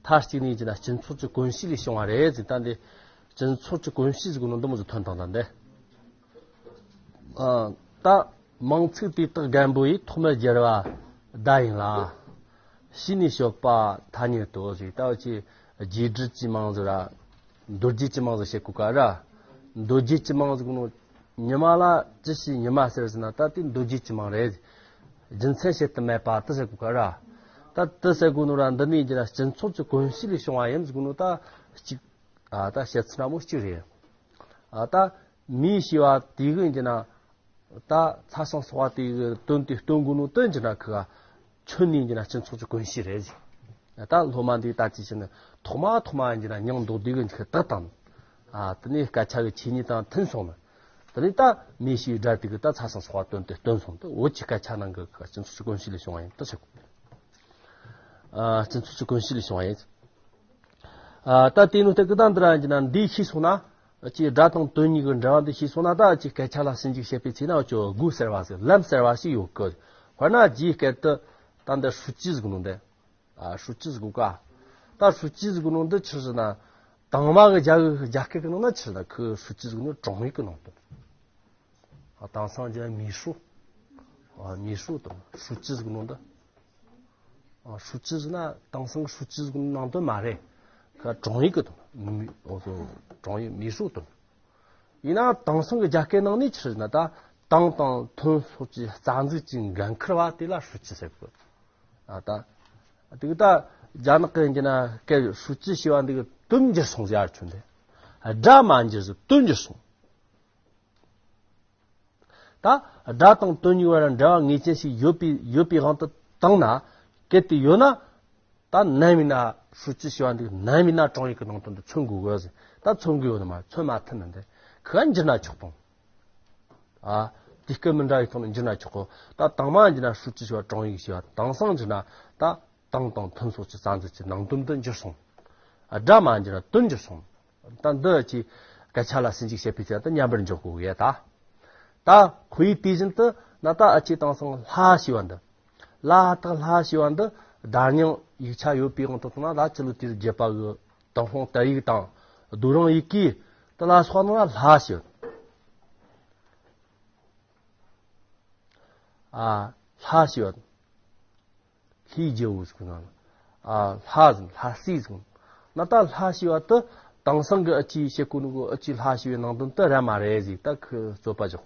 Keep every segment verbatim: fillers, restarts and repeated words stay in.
མཐའ་གཅིག་ནས་ཡིན་ན་སྤྱི་ཚོགས་ཀྱི་གོམས་གཤིས་ལས་བྱུང་བ་རེད་ཟེར། ད་འདི་སྤྱི་ཚོགས་ཀྱི་གོམས་གཤིས་ཟེར་གོ་ནོ་འདི་མོ་ཟིག་ཐོན་དང་ད་འདི། ཨ། ད་མིང་ཚིག་དེ་དག་རྒན་པོ་ཡིས་ཐོག་མར་སྦྱར་བ་བརྡ་ཡིན་ལ། ཕྱིས་ནས་སྤྱོད་པ་ཐ་སྙད་དོ་ཟེར། ད་འུ་ཆོས་རྗེས་འབྲེལ་གྱི་མིང་ཟིག་ར། མདོ་རྒྱུད་ཀྱི་མིང་ཟིག་བཤད་གོ་ཀ་ར། མདོ་རྒྱུད་ཀྱི་མིང་ཟིག་གོ་ནོ། ཉི་མ་ལ་ཅི་ཞིག་ཉི་མ་ཟེར་ཟེར་ན་ད་དེ་མདོ་རྒྱུད་ཀྱི་མིང་རེད། རྒྱུ་མཚན་བཤད་དུ་མེད་པ་དེ་ཟེར་གོ་ཀ་ར། ད་དེ་ཟེར་གོ་ནོ་ར་འདི་ནས་ཡིན་ན་སྤྱི་ཚོགས་ཀྱི་གོམས་གཤིས་ལས་བྱུང་བ་ཡིན་ཟེར་གོ་ནོ་ད་གཅིག་ཨ། ད་བཤད་ཚུལ་འདྲ་མོ་གཅིག་རེད། ཨ། ད་མིའི་ཤེས་པ་དེ་གི་ཡིན་ན། ད་ཚ་ཞིང་སོགས་པ་དེ་གི་དོན་དེ་སྟོན་དགོས་ནོ་དོན་གྱི་ན་ཁི་ག་ཁྱོན་ནས་ཡིན་ན་སྤྱི་ཚོགས་ཀྱི་གོམས་གཤིས་རེད་ཟེར། ད་སློབ་མ་འདིའི་ད་ཅི་བྱས་ན་ཐོག་མ་ཐོག་མ་ཡིན་ན་མིང་འདོགས་དུས་གི་ཁི་དག་དང་། ཨ། དེ་ནས་སྐད་ཆ་གི་ཆོས་ཉིད་དང་མཐུན་སོང་ན། དེ་ནས་ད་མིའི་ཤེས་པའི་སྒྲ་དེ་གི་ད་ཚ་ཞིང་སོགས་པ་དོན་དེ་སྟོན་སོང་། ད་འུ་ཆོའི་སྐད་ཆ་ནང་གི་ཁི་ག་སྤྱི་ཚོགས་ཀྱི་གོམས་གཤིས་ལས་བྱུང་བ་ཡིན་ད་ཟེར་གོ། ཨ། སྤྱི་ཚོགས་ཀྱི་གོམས་གཤིས་ལས་བྱུང་བ་ཡིན། ཨ། ད་དེ་ནོ་ད་གི་ད་འདི་ར་ཡིན་ན་འདི་ཤེས་སོང་ན། ཅིག་སྒྲ་དང་དོན་གཉིས་ཀྱི་འབྲེལ་བ་འདི་ཤེས་སོང་ན། ད་ཅིག་སྐད་ཆ་ལ་ཞིབ་འཇུག་བྱེད་པའི་ཚེ་ན་ཅོ་དགོས་ཟེར་བ་ཟེར། ལམ་ཟེར་བ་ཞིག་ཡོད་གི། དཔེར་ན་རྗེས་སྐད་དུ་ད་འདི་ཧྲུའུ་ཅི་ཟེར་གོ་ནོ་འདི། ཨ། ཧྲུའུ་ཅི་ཟེར་གོ་ཀ། ད་ཧྲུའུ་ཅི་ཟེར་གོ་ནོ་འདི་ཆི་ཟེར་ན། དང་མ་གི་རྒྱ་གི་རྒྱ་སྐད་གི་ནང་ན་ཆི་ཟེར་ན་ཁི་ཧྲུའུ་ཅི་ཟེར་གོ་ནོ་ཀྲུང་ཡིག་གི་ནང་དུ། ཨ། དེང་སང་རྒྱ་མིས་ཧྲུའུ། ཨ། མིས་ཧྲུའུ་དང་ཧྲུའུ་ཅི་ཟེར་གོ་ནོ་འདི། ཨ། ཧྲུའུ་ཅི་ཟེར་ན་དེང་སང་ཧྲུའུ་ཅི་ཟེར་གོ་ནོ་ནང་དོན་མ་རེད། ཁ་ཀྲུང་ཡིག་གི་དང་མི། འོ་ཟོ། ཀྲུང་ཡིག་མིས་ཧྲུའུ་དང་། ཡིན་ན་དེང་སང་གི་རྒྱ་སྐད་ནང་ནས་ཆི་ཟེར་ན་ད་དང་དང་ཐོན་སོགས་ཀྱི་རྩ་འཛུགས་ཀྱི་འགན་འཁུར་བ་དེ་ལ་ཧྲུའུ་ཅི་ཟེར་གོ། ཨ། ད་དེ་གི་ད་རྒྱ་ནག་གི་ཡིན་ན་སྐད་ཧྲུའུ་ཅི་ཞེས་པ་འདི་གི་དོན་འགྱུར་སོང་ཟེར་ཡ་ཆོ་འདི། སྒྲ་མ་འགྱུར་ཟེར་དོན་འགྱུར་སོང་། ད་སྒྲ་དང་དོན་གཉིས་བར་འབྲེལ་བ་ངེས་ཅན་ཞིག་ཡོད་པའི་ཡོད་པའི་དབང་དུ་བཏང་ན། གལ་ཏེ་ཡོད་ན། ད་ནམ་ཡིན་ན་ཧྲུའུ་ཅི་ཞེས་པ་འདི་ནམ་ཡིན་ན་ཀྲུང་ཡིག་གི་ནང་དོན་དུ་མཚོན་དགོས་གི་ཟེར། ད་མཚོན་དགོས་ཡོད་ནི་མ་མཚོན་མ་ཐུབ་ནི་འདི་ཁི་ག་འགྱུར་ན་ཆོག་དང་། ཨ། དུས་སྐབས་མི་འདྲ་བའི་ཐོག་ནས་འགྱུར་ན་ཆོག་གོ། ད་དང་མ་འགྱུར་ན་ཧྲུའུ་ཅི་ཞེས་པ་ཀྲུང་ཡིག་ཞེས་པ། དེང་སང་འགྱུར་ན་ད། དང་དང་ཐོན་སོགས་ཀྱི་རྩ་འཛུགས་ཀྱི་ནང་དོན་དུ་འགྱུར་སོང་། སྒྲ་མ་འགྱུར་ན་དོན་འགྱུར་སོང་། ད་འདི་ཀྱི་སྐད་ཆ་ལ་ཞིབ་འཇུག་བྱེད་པའི་ཚེ་ད་མཉམ་པར་འཇོག་དགོས་ཡ་ད། ད་ཁོ་ཡི་དེ་བཞིན་དུ་ན་ད་ཨ་ཅེ་དེང་སང་ལྷ་ཞེས་པ་འདི། ལ་དག་ལྷ་ཞེས་པ་འདི་བརྡ་རྙིང་ཡིག་ཆ་ཡོད་པའི་དབང་དུ་བཏང་ན། ད་ཕྱི་ལོ་དུས་རབས་བརྒྱད་པ་གི་ཏུན་ཧོང་དར་ཡིག་དང་རྡོ་རིང་ཡི་གེ་དེ་ལ་སོགས་ནང་ལ་ལྷ་ཞེས། ཨ། ལྷ་ཞེས་པ། ལྷའི་རྒྱལ་པོ་ཟེར་གོ་ནོ། ཨ། ལྷ་ཟེར། ལྷ་སྲས་ཟེར་གོ་ནོ། ན་ད་ལྷ་ཞེས་པ་དེ་དེང་སང་གི་ཨ་ཅེ་བཤད་གོ་ནོ་གི་ཨ་ཅེ་ལྷ་ཞེས་པའི་ནང་དོན་དེ་ར་མ་རེད་ཟེར། ད་ཁོས་རྩོད་པ་རྒྱག་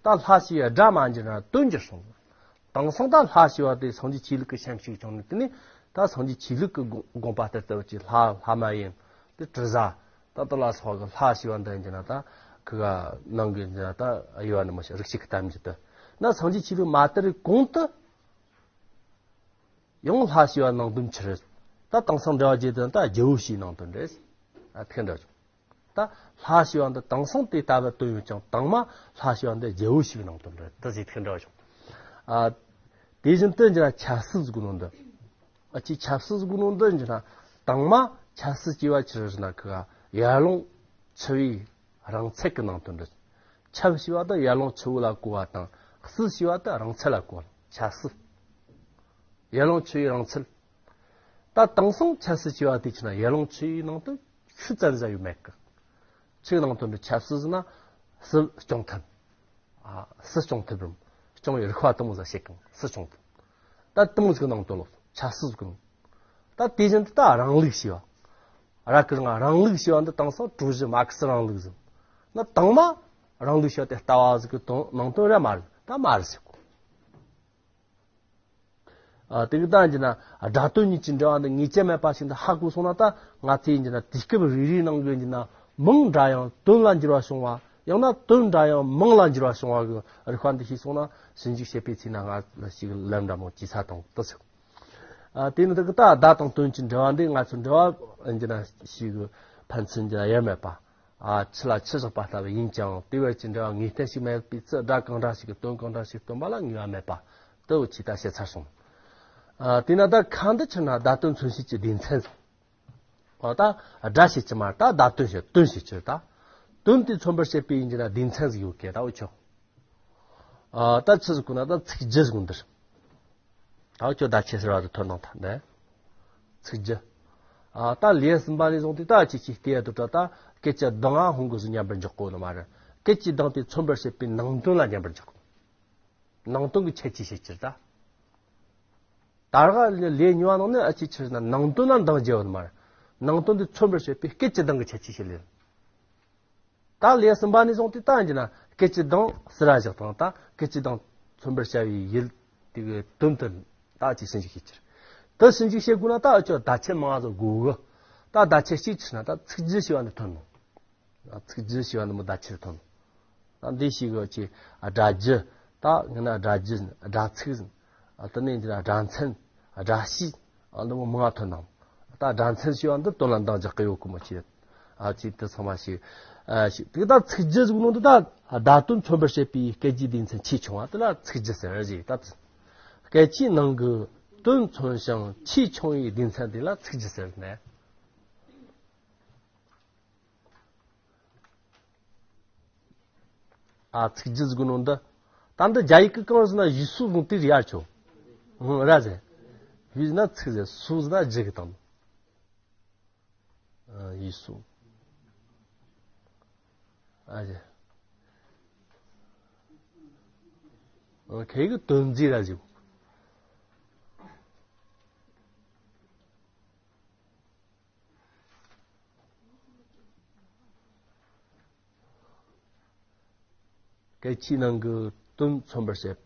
ད་ལྷ་ཞེས་པའི་སྒྲ་མ་འགྱུར་ན་དོན་འགྱུར་སོང་། དེང་སང་ད་ལྷ་ཞེས་པ་དེ་སངས་རྒྱས་ཆོས་ལུགས་ཀྱི་ཆེད་ཞིག་བྱུང་ནས། དེ་ནས་ད་སངས་རྒྱས་ཆོས་ལུགས་ཀྱི་དགོངས་དགོངས་པ་ལྟར་དུ་ཨ་ཅེ་ལྷ་ལྷ་མ་ཡིན། དེ་དྲི་ཟ། ད་དེ་ལ་སོགས་ཀྱི་ལྷ་ཞེས་པ་འདི་ཡིན་ན་ད་ཁི་ག་ནང་གི་ཡིན་ན་ད་དབྱེ་བ་ནི་མ་ཞིག་རིགས་ཤིག་གི་གཏམ་རྒྱུད་དུ། ན་སངས་རྒྱས་ཆོས་ལུགས་མ་དར་བའི་གོང་དུ། ཡང་ལྷ་ཞེས་པ་ནང་དོན་ཆི་རེད། ད་དེང་སང་འགྲེལ་བ་བརྒྱད་དུ་ད་རྒྱལ་པོ་ཞེས་ནང་དོན་རེད། ཨ། དེ་འདྲ་བྱུང་། ད་ལྷ་ཞེས་པ་འདི་དེང་སང་དེ་ལྟ་བུ་དོན་ཡོད་ཀྱང་། དང་མ་ལྷ་ཞེས་པ་འདི་རྒྱལ་པོ་ཞེས་ནང་དོན་རེད། ད་ཟེར་དེ་འདྲ་བྱུང་། ཨ། དེ་བཞིན་དུ་འགྱུར་ན་ཆབ་སྲིད་ཟེར་གོ་ནོ་འདི། ཨ་ཅེ་ཆབ་སྲིད་ཟེར་གོ་ནོ་འདི་འགྱུར་ན་དང་མ་ཆབ་སྲིད་ཅེས་པ་ཆི་རེད་ཟེར་ན་ཁི་ག་ཡར་ཀླུང་ཆུ་བོའི་རིང་ཚད་ཀྱི་ནང་དོན་རེད། ཆབ་ཞེས་པ་དེ་ཡར་ཀླུང་ཆུ་བོ་ལ་གོ་བ་དང་། སྲིད་ཞེས་པ་དེ་རིང་ཚད་ལ་གོ་བ། ཆབ་སྲིད། ཡར་ཀླུང་ཆུ་བོའི་རིང་ཚད། ད་དེང་སང་ཆབ་སྲིད་ཅེས་པ་དེ་ཆི་ན་ཡར་ཀླུང་ཆུ་བོའི་ནང་དུ་ཆུ་ཙམ་ཟ་ཡོད་མེད་གི། ཆུའི་ནང་དོན་དུ་ཆབ་སྲིད་ཟེར་ན་སྲིད་སྐྱོང་ཐབས། ཨ། སྲིད་སྐྱོང་ཐབས་རམ། སྐྱོང་བའི་རིགས་པ་དེ་མོ་ཟ་བྱེད་གང་། སྲིད་སྐྱོང་ཐབས། ད་དེ་མོ་ཟིག་ནང་དོན་ལོ་ཆབ་སྲིད་ཟེར་གི། ད་དེ་བཞིན་དུ་ད་རིང་ལུགས་ཞེས་པ། ར་ཀི་རང་རིང་ལུགས་ཞེས་པ་འདི་དེང་སང་གྲུ་བཞི་མར་ཁེ་སི་རིང་ལུགས་ཟེར། ན་དང་མ་རིང་ལུགས་ཞེས་པ་དེ་ལྟ་བ་ཟིག་གི་དོན་ནང་དོན་ར་མ་རེད། ད་མ་རེད་ཟེར་གོ། ཨ། དེ་གི་ད་ཡིན་ན་སྒྲ་དོན་གཉིས་ཀྱི་འབྲེལ་བ་འདི་ངེས་ཅན་མེད་པ་ཞིག་འདི་ཧ་གོ་སོང་ན། ད་ང་ཚོས་ཡིན་ན་དུས་སྐབས་རེ་རེའི་ནང་གི་ཡིན་ན་མིང་འདྲ་ཡང་དོན་ལ་འགྱུར་བ་བྱུང་བ། ཡང་ན་དོན་འདྲ་ཡང་མིང་ལ་འགྱུར་བ་བྱུང་བ་གི་རིགས་པ་འདི་ཤེས་སོང་ན། ཞིབ་འཇུག་བྱེད་པའི་ཚེ་ན་ང་ལ་ཞིག་ལམ་འདྲ་མོ་ཅི་ས་དང་དུ་ཚིག་ཨ། དེ་ནི་དེ་གི་ད་བརྡ་དང་དོན་གྱི་འབྲེལ་བ་འདི་ང་ཚོའི་འབྲེལ་བ་ཡིན་ན་ཞིག་གི་ཕན་ཚུན་གྱི་དབྱེར་མེད་པ། ཨ། ཆུ་ལ་ཆུ་བཞག་པ་ལྟ་བུ་ཡིན་ཀྱང་། དེ་བར་གྱི་འབྲེལ་བ་ངེས་གཏན་ཞིག་མེད་པའི་ཚེ། སྒྲ་གང་འདྲ་ཞིག་གི་དོན་གང་འདྲ་ཞིག་སྟོན་པ་ལ་ངེས་པ་མེད་པ་དུ་ཆི་ད་བཤད་ཚར་སོང་། ཨ། དེས་ན་ད་ཁ་འདི་ཆི་ན་བརྡ་དོན་མཚོན་བྱེད་ཀྱི་སྡེ་ཚན། ཨ། ད་སྒྲ་བྱེད་ཀྱི་མ་ད་བརྡ་དོན་བྱེད་དོན་བྱེད་ཀྱི་ད། དོན་དེ་མཚོན་པར་བྱེད་པའི་ཡིན་གྱི་ན་སྡེ་ཚན་ཟིག་ཡོད་ཀྱི། ད་འུ་ཆོ། ཨ། ད་ཆི་ཟིག་གོ་ན་ད་ཚིག་རྒྱུ་ཟིག་འདིར། ད་འུ་ཆོ་བརྡ་ཆད་ཟེར་བ་དེ་ཐོན་ནང་ཐ་འདི། ཚིག་རྒྱུ། ཨ་ད་ལེའུ་གསུམ་པ་ནས་བཟུང་སྟེ་ད་ཅི་ཅི་ལྟས་དུ་ད་ད་སྐད་ཀྱི་གདངས་ཨ་ཧོང་གི་གཟུགས་མཉམ་པར་འཇོག་གོ་ནི་མ་རེད། སྐད་ཀྱི་གདངས་དེ་མཚོན་པར་བྱེད་པའི་ནང་དོན་ལ་མཉམ་པར་འཇོག་གོ། ནང་དོན་གྱི་ཁྱད་ཆོས་བཤད་ཕྱིར་ད། ད་རག་ལེའུ་གཉིས་པ་ནང་ནས་ཨ་ཅི་ཕྱིར་ན་ནང་དོན་ལ་འདང་རྒྱག་ཡོད་མ་རེད། ནང་དོན་དེ་མཚོན་པར་བྱེད་པའི་སྐད་ཀྱི་གདངས་ཀྱི་ཁྱད་ཆོས་བཤད་ལེ། ད་ལེའུ་གསུམ་པ་ནས་བཟུང་སྟེ་ད་ཡིན་ན་སྐད་ཀྱི་གདངས་ཟེར་ར་བཞག་དང་ད་སྐད་ཀྱི་གདངས་མཚོན་པར་བྱ་བའི་ཡུལ་དེ་གི་དོན་དུ་ད་ཅི་ཞིབ་འཇུག་བྱེད་ཕྱིར། དེ་ཞིབ་འཇུག་བྱེད་དགོས་ན་ད་ཨ་ཅོ་བརྡ་ཆད་མང་ཟིག་དགོས་གི། ད་བརྡ་ཆད་གཅིག་ཕྱིར་ན་ད་ཚིག་རྒྱུ་ཞེས་པ་འདི་ཐོན་ནོ། ཚིག་རྒྱུ་ཞེས་པ་འདི་མོ་བརྡ་ཆད་ཐོན། ད་འདི་ཞིག་གི་ཅི་སྒྲ་རྒྱུ། ད་ངི་ན་སྒྲ་རྒྱུ་སྒྲ་ཚིག་ཟིན། ཨ་དེ་ནས་འདི་ལ་སྒྲ་མཚན་སྒྲ་བྱས། ཨ་འདི་མོ་མང་ཐོན་ནམ། ད་སྒྲ་མཚན་ཞེས་པ་འདི་དོན་ལ་འདང་རྒྱག་གི་ཡོད་གི་མོ་ཅི། ཨ་ཅི་དེ་ཚང་མ་ཞིག་ཨ་ཞིག་དེ་ད་ཚིག་རྒྱུ་ཟིག་ནོ་འདི་ད་བརྡ་དོན་མཚོན་པར་བྱེད་པའི་སྐད་ཀྱི་སྡེ་ཚན་ཆེས་ཆུང་བ་དེ་ལ་ཚིག་རྒྱུ་ཟེར་ཞིག་ད། སྐད་ཆའི་ནང་གི་དོན་མཚོན་ཞིང་ཆེས་ཆུང་བའི་སྡེ་ཚན་དེ་ལ་ཚིག་རྒྱུ་ཟེར་ནས། ཨ་ཚིག་རྒྱུ་ཟེར་གོ་ནོ་འདི། ད་འདི་རྒྱ་ཡིག་གི་གང་ཟེར་ན་ཡུལ་སྲོལ་ཟུང་དེ་རེད་ཡར་ཆོ། ཧུང་ར་ཟེར། ཡུལ་ཟེར་ན་ཚིག་ཟེར། སྲོལ་ཟེར་ན་རྒྱུ་གི་དང་། ཨ་ཡུལ་སྲོལ། ཨ་ཟེར། ཨ་ཁེ་གི་དོན་རྫས་ར་ཟེར། སྐད་ཆའི་ནང་གི་དོན་མཚོན་པར་བྱེད།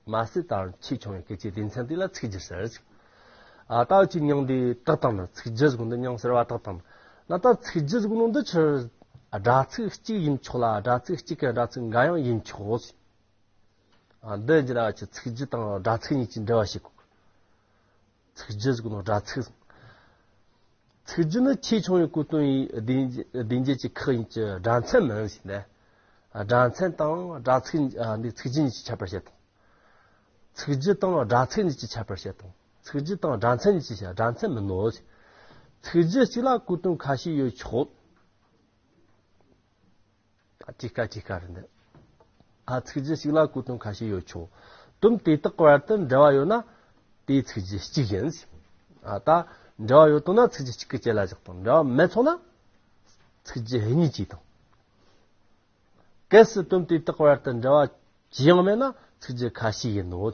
མ་ཟད་དང་ཆེས་ཆུང་བའི་སྐད་ཆའི་སྡེ་ཚན་དེ་ལ་ཚིག་རྒྱུ་ཟེར། ཨ་ད་ཅི་མྱིང་འདི་བཏགས་དང་ནི་ཚིག་རྒྱུ་ཟེར་གོ་འདི་མྱིང་ཟེར་བ་བཏགས་དང་ན། ད་ཚིག་རྒྱུ་ཟེར་གོ་ནོ་འདི་ཕྱིར་སྒྲ་ཚིག་གཅིག་ཡིན་ཆོག་ལ་སྒྲ་ཚིག་གཅིག་གི་སྒྲ་ཚིག་འགའ་ཡང་ཡིན་ཆོག། ཨ་འདི་འདི་ལ་ཅི་ཚིག་རྒྱུ་དང་སྒྲ་ཚིག་གཉིས་ཀྱི་འབྲེལ་བ་ཞིག་གོ། ཚིག་རྒྱུ་ཟེར་གོ་ནོ་སྒྲ་ཚིག། ཚིག་རྒྱུ་ནི་ཆེས་ཆུང་བའི་གོ་དོན་ཡི་སྡེ་སྡེ་འབྱེད་ཀྱི་ཁག་ཡིན་གྱི་སྒྲ་མཚན་མིན་ཞེས་ནས། སྒྲ་མཚན་དང་སྒྲ་ཚིག་ཨ་འདི་ཚིག་རྒྱུ་གཉིས་ཀྱི་ཁྱད་པར་བཤད་དང་། ཚིག་རྒྱུ་དང་སྒྲ་ཚིག་གཉིས་ཀྱི་ཁྱད་པར་བཤད་དང་། ཚིག་རྒྱུ་དང་སྒྲ་མཚན་གཉིས་ཀྱི་ཁྱད་སྒྲ་མཚན་མིན་ནོ། ཚིག་རྒྱུ་གཅིག་ལ་གོ་དོན་ཁ་ཤས་ཡོད་ཆོག། ཨ་ཅི་ཀ་ཅི་ཀ་རེད་འདི། ཨ་ཚིག་རྒྱུ་གཅིག་ལ་གོ་དོན་ཁ་ཤས་ཡོད་ཆོག། དོན་དེ་དག་གི་བར་དུ་འབྲེལ་བ་ཡོད་ན་དེའི་ཚིག་རྒྱུ་གཅིག་ཡིན། ཨ་ད་འབྲེལ་བ་ཡོད་དོ་ན་ཚིག་རྒྱུ་གཅིག་གི་རྗེས་ལ་བཞག་དང་། འབྲེལ་བ་མེད་སོང་ན་ཚིག་རྒྱུ་གཉིས་ཀྱིས་དང་། གལ་སྲིད་དོན་དེ་དག་གི་བར་དུ་འབྲེལ་བ་ཅི་ཡང་མེད་ན་ཚིག་རྒྱུ་ཁ་ཤས་ཡིན་ནོ།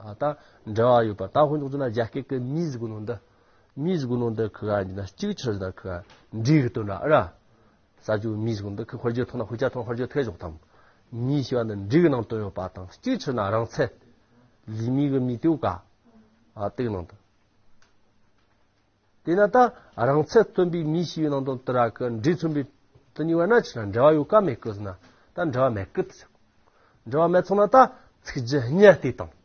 ཨ་ད་འབྲེལ་བ་ཡོད་པ། ད་དཔེ་འཇོག་རྒྱུ་ན་རྒྱ་སྐད་ཀྱི་མི་ཟེར་གོ་ནོ་འདི། མི་ཟེར་གོ་ནོ་འདི་ཁི་ག་ཡིན་ན་གཅིག་ཕྱིར་ན་ཁི་ག་འབྲས་གི་དོན་ར་ཨ་ར། ས་ཇོ་མི་ཟེར་གོ་འདི་ཁི་དཔེར་བརྗོད་ཐོག་ན་དཔེ་ཆ་ཐོག་དཔེར་བརྗོད་ཐེ་ཞོག་དང་། མི་ཞེས་པ་ནི་འབྲས་གི་ནང་དོན་ཡོད་པ་དང་གཅིག་ཕྱིར་ན་རང་མཚན། ལུས་མི་གི་མི་དེའུ་ཀ་ཨ་དེ་གི་ནང་དོན། དེས་ན་ད་རང་མཚན་སྟོན་པའི་མི་ཞེས་པའི་ནང་དོན་དེ་ར་གི་འབྲས་མཚོན་པའི་དེ་གཉིས་བར་ན་ཕྱིར་ན་འབྲེལ་བ་ཡོད་ཀ་མེད་ཀི་ཟེར་ན་ད་འབྲེལ་བ་མེད་ཀི་ཟེར། འབྲེལ་བ་མེད་སོང་ན་ད་ཚིག་རྒྱུ་གཉིས་དེ་དང་།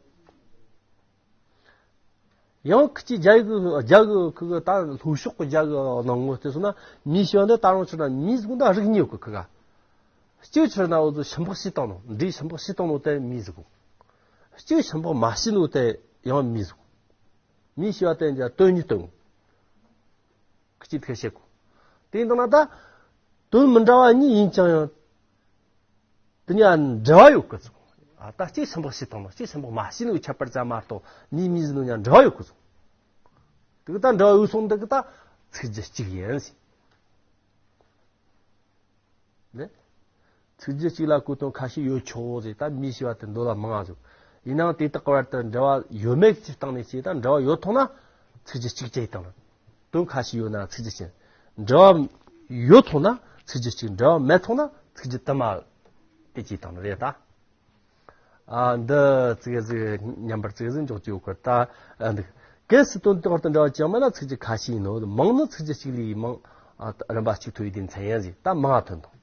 ཡང་ཁི་ཅི་རྒྱ་ཡིག་གི་རྒྱ་གི་ཁི་གི་ད་ལྷོ་ཕྱོགས་ཀྱི་རྒྱ་གི་ནང་ངོ་བལྟས་སོང་ན་མི་ཞེས་པ་འདི་ད་རུང་ཕྱིར་ན་མི་ཟེར་གོ་ད་རིགས་གཉིས་ཡོད་ཀི་ཁི་ག། གཅིག་ཕྱིར་ན་འོ་ཚོ་ཤིང་ཕག་ཤི་བཏང་ནོ། འབྲས་ཤིང་ཕག་ཤི་བཏང་ནོ་དེ་མི་ཟེར་གོ། གཅིག་ཤིང་ཕག་མ་ཤི་ནོ་དེ་ཡང་མི་ཟེར་གོ། མི་ཞེས་པ་དེ་འདི་དོན་གཉིས་སྟོན། ཁི་ཅི་ཐེ་བཤད་གོ། དེ་ཡིན་དང་ན་ད་དོན་མི་འདྲ་བ་གཉིས་ཡིན་ཀྱང་ཡང་དེ་གཉིས་འབྲེལ་བ་ཡོད་ཀི་ཚོ། ཨ་ད་གཅིག་ཤིང་ཕག་ཤི་བཏང་ནོ་གཅིག་ཤིང་ཕག་མ་ཤི་ནོ་ཁྱད་པར་ཙམ་མ་གཏོགས་མི་མི་ཟེར་ནོ་གཉིས་འབྲེལ་བ་ཡོད་ཀི་ཚོ། དེ་གི་ད་འབྲེལ་བ་ཡོད་སོང་འདི་གི་ད་ཚིག་རྒྱུ་གཅིག་ཡིན་ཟེར། ནས། ཚིག་རྒྱུ་གཅིག་ལ་གོ་དོན་ཁ་ཤས་ཡོད་ཆོག་ཟེར་ད་མི་ཞེས་པ་དེ་འདོད་ལ་མང་ང་ཟིག། ཡིན་ནའང་དེ་དག་གི་བར་དུ་འབྲེལ་བ་ཡོད་མེད་ཀྱི་སྟེང་ནས་བྱས་ད་འབྲེལ་བ་ཡོད་ཐོག་ན་ཚིག་རྒྱུ་གཅིག་བྱས་དང་། དོན་ཁ་ཤས་ཡོད་ན་ཚིག་རྒྱུ་གཅིག། འབྲེལ་བ་ཡོད་ཐོག་ན་ཚིག་རྒྱུ་གཅིག། འབྲེལ་བ་མེད་ཐོག་ན་ཚིག་རྒྱུ་དུ་མ་དེ་བྱས་དང་རེད་ད། ཨ་འདི་ཙིག་ཟིག་མཉམ་པར་ཙིག་ཟིག་འཇོག་རྒྱུ་ཡོད་ཁར་ད། ཨ་འདི་གལ་སྲིད་དོན་དེ་བར་དུ་འབྲེལ་བ་ཅི་ཡང་མེད་ན་ཚིག་རྒྱུ་ཁ་ཤས་ཡིན་ནོ། མང་ནི་ཚིག་རྒྱུ་གཅིག་ལས་མང་། ཨ་རིམ་པ་གཅིག་ཐོ་ཡི་སྡེ་ཚན་ཡིན་ཟིག་ད་མང་ཐོན་དང་།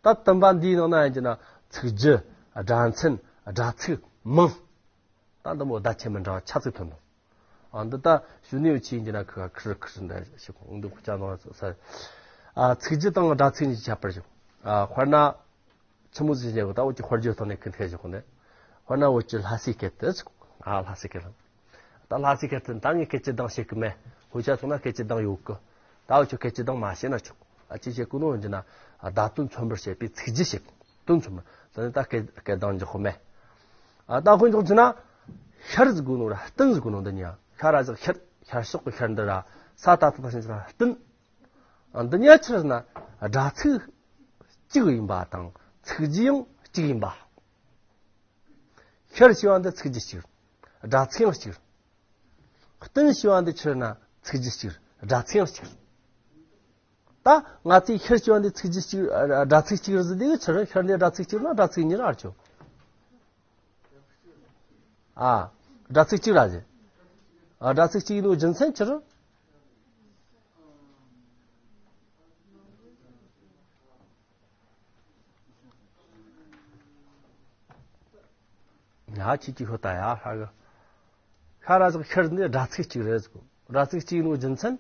ད་དུམ་པ་འདིའི་ནང་ན་ཡིན་གྱི་ན་ཚིག་རྒྱུ་སྒྲ་མཚན་སྒྲ་ཚིག་མིང་། ད་འདི་མོ་བརྡ་ཆད་མི་འདྲ་བ་ཆ་ཚིག་ཐོན་དང་། ཨ་འདི་ད་ཞུ་ནི་ཡོད་ཆེ་ཡིན་གྱི་ན་ཁི་ཁི་ཁི་འདྲ་ཞིག་འདི་ཁུ་ཆ་ནང་ས། ཨ་ཚིག་རྒྱུ་དང་སྒྲ་ཚིག་གཉིས་ཁྱད་པར་ཞིག། ཨ་དཔེར་ན། ཆི་མོ་ཟིག་བྱེད་གོ། ད་འུ་ཅི་དཔེར་བརྗོད་ཐོག་ནས་ཁི་འཐེན་བྱེད་གོ་ནས། དཔེར་ན་འུ་ཅི་ལྷ་སའི་སྐད་དུ་ཟེར་གོ། ཨ་ལྷ་སའི་སྐད་ལ། ད་ལྷ་སའི་སྐད་དུ་ད་ངས་སྐད་ཀྱི་གདངས་བཤད་གི་མེད། ཧུ་ཆ་སོང་ན་སྐད་ཀྱི་གདངས་ཡོད་གི། ད་འུ་ཅི་སྐད་ཀྱི་གདངས་མ་བཤད་ན་ཆོག། ཨ་ཅི་བཤད་གོ་ནོ་འོན་ཅི་ན། བརྡ་དོན་མཚོན་པར་བྱེད་པའི་ཚིག་རྒྱུ་བཤད་གོ། དོན་མཚོན་པར་ད་ནི་ད་སྐད་སྐད་གདངས་འཇོག་གོ་མེད། ཨ་ད་དཔེ་འཇོག་ཅི་ན། ཤར་ཟེར་གོ་ནོ་ར་སྟེང་ཟེར་གོ་ནོ་འདི་ཉ་ཤར་ར་ཟེར་ཤར། ཤར་ཕྱོགས་ཀྱི་ཤར་འདི་ར་ས་ད་ལྟ་དང་ཕྱིན་ཅི་ལ་བསྟུན། འདི་གཉིས་ཆི་རེད་ཟེར་ན་སྒྲ་ཚིག་གཅིག་ཡིན་པ་དང་ཚིག་རྒྱུ་ཡང་གཅིག་ཡིན་པ། ཤར་ཞེས་པ་འདི་ཚིག་རྒྱུ་གཅིག་སྒྲ་ཚིག་ཡང་གཅིག་བསྟུན་ཞེས་པ་འདི་ཆི་རེད་ན་ཚིག་རྒྱུ་གཅིག་སྒྲ་ཚིག་ཡང་གཅིག་ད་ང་ཚོས་ཤར་ཞེས་པ་འདི་ཚིག་རྒྱུ་གཅིག་སྒྲ་ཚིག་གཅིག་རེད་ཟེར་དུས་ཆི་རེད། ཤར་འདི་སྒྲ་ཚིག་གཅིག་ན་སྒྲ་ཚིག་གཉིས་རེད་ཆོག་ཨ། སྒྲ་ཚིག་གཅིག་ར་ཟེར། ཨ། སྒྲ་ཚིག་གཅིག་ཡིན་ནོ་རྒྱུ་མཚན་ཆི་རེད། ཡ་ཁྱེད་ཀྱིས་ཤོད་ད་ཡ་ཧ་གི་ཤ་ར་ཟིག་ཤར་ནི་སྒྲ་ཚིག་གཅིག་རེད་ཟིག་སྒྲ་ཚིག་གཅིག་ཡིན་ནོ་རྒྱུ་མཚན།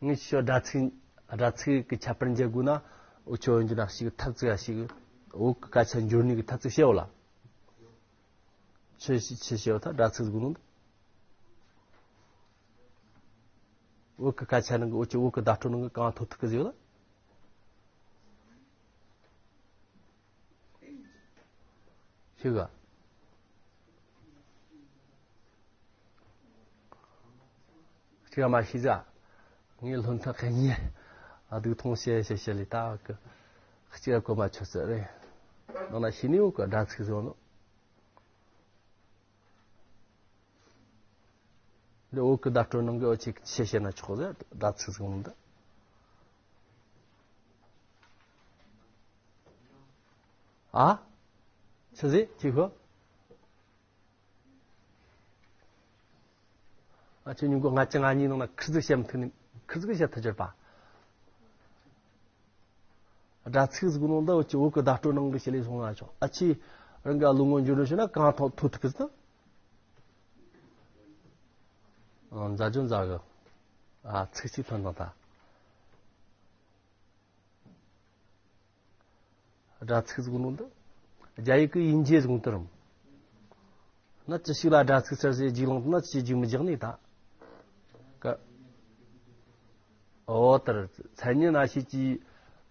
ངས་ཤོད་སྒྲ་ཚིག་སྒྲ་ཚིག་གི་ཁྱད་པར་འཇལ་དགོས་ན་འུ་ཆོ་འཇུ་ན་ཞིག་ཐབས་ཚིག་ཡ་ཞིག་བོད་གི་སྐད་ཆ་འཇུ་ནི་གི་ཐབས་ཚིག་བཤད་འོ་ལ། ཆི་ཆི་ཆི་བཤད་འོ་ད་སྒྲ་ཚིག་ཟིག་ནོ། བོད་གི་སྐད་ཆ་ནང་གི་འུ་ཆོ་བོད་གི་བརྡ་སྤྲོད་ནང་གི་གང་ཐོག་ཐུག་གི་ཟིག་ལ། ཤི་ག་ཤི་ག་མ་ཤི་ཟ། ངའི་བློ་མཐུན་གི་ཉེ་ཨ་སྡུག་ཐོང་བཤད་བཤད་བཤད་ལས་ད་གི་ཤི་ག་གོ་མ་ཆོད་ཟེར་རེད། ནང་ན་ཤི་ནི་འུ་གི་སྒྲ་ཚིག་ཟེར་ནོ། འདི་བོད་གི་བརྡ་སྤྲོད་ནང་གི་འུ་ཆོས་ཆི་བཤད་ན་ཆོག་ཟེར་སྒྲ་ཚིག་ཟེར་འདི། ཨ། ཆི་ཟེར་ཁྱེད་ཁོ། ཨ་ཆོས་ཉིན་གོ་ལྔ་བཅུ་ང་གཉིས་ནང་ན་ཁིར་ཟིག་བཤད་མི་ཐུབ་ནི་ཁིར་ཟིག་བཤད་ཐུབ་ཀྱི་རེད་པ། སྒྲ་ཚིག་ཟིག་ནང་འདི་འུ་ཆོས་བོད་གི་བརྡ་སྤྲོད་ནང་གི་བཤད་ལས་སོང་ང་ཆོག་ཨ་ཆི་རང་གི་ལོ་ངོ་འགྱུར་རོ་བྱས་ན་གང་ཐོག་ཐོག་ཐུག་གི་ཟེར། ཨ་མཛའ་ཇོ་མཛའ་གི། ཨ་ཚིག་གཅིག་ཐོན་དང་ད། སྒྲ་ཚིག་ཟིག་ནོ་འདི། རྒྱ་ཡིག་གི་ཡིན་རྗེས་ཟིག་ནོ་དེ་རུང་། ན་ཅི་ཞིག་ལ་སྒྲ་ཚིག་ཟེར་ཟེར་རྒྱུགས་ལངས་ན་ཅི་རྒྱུགས་མི་རྒྱག་ནི་ད། ཀ། འོ་ལྟར་མཚན་ཉིད་ན་ཤེས་ཀྱི་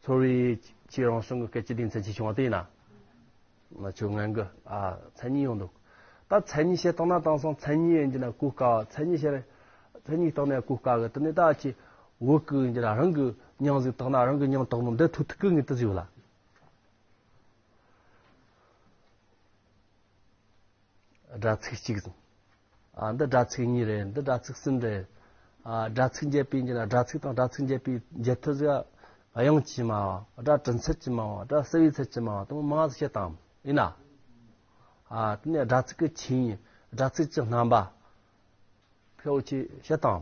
ཚོར་བའི་ཆེས་རང་བྱུང་གི་སྐད་ཅིག་སྡེ་ཚན་ཆེ་ཆུང་བ་དེ་ཡིན་ན། ང་ཆོས་ངན་གི་ཨ་མཚན་ཉིད་ཡོང་འདུག་ད་མཚན་ཉིད་བཤད་བཏང་ན་དེང་སང་མཚན་ཉིད་ཡིན་གྱི་ན་གོ་དཀའ་བ། མཚན་ཉིད་བཤད་རེད། མཚན་ཉིད་བཏང་ན་གོ་དཀའ་གི། དེ་ནས་ད་ཅི་བོད་གི་ཡིན་གྱི་ན་རང་གི་མྱིང་ཟིག་བཏགས་ན་རང་གི་མྱིང་བཏགས་ནོ་འདི་ཐུག་ཐུག་གི་ངེས་དུ་ཟིག་ལ། སྒྲ་ཚིག་གཅིག་ཟིག་ཨ་འདི་སྒྲ་ཚིག་གཉིས་རེད། འདི་སྒྲ་ཚིག་གསུམ་རེད། ཨ་སྒྲ་ཚིག་འབྱེད་པའི་ཡིན་གྱི་ན་སྒྲ་ཚིག་དང་སྒྲ་ཚིག་འབྱེད་པའི་འབྱེད་ཐབས་ཟིག་དབྱངས་ཀྱིས་སྨྲ་བ། སྒྲ་དྲན་ཚད་ཀྱིས་སྨྲ་བ། སྒྲ་གསལ་བའི་ཚད་ཀྱིས་སྨྲ་བ་དེ་མོ་མང་ཟིག་བཤད་དང་ཡིན་ན། ཨ་དེ་ནས་སྒྲ་ཚིག་གི་ཆོས་ཉིད། སྒྲ་ཚིག་གི་རྣམ་པ། ཁོ་འུ་ཆོས་བཤད་དང་།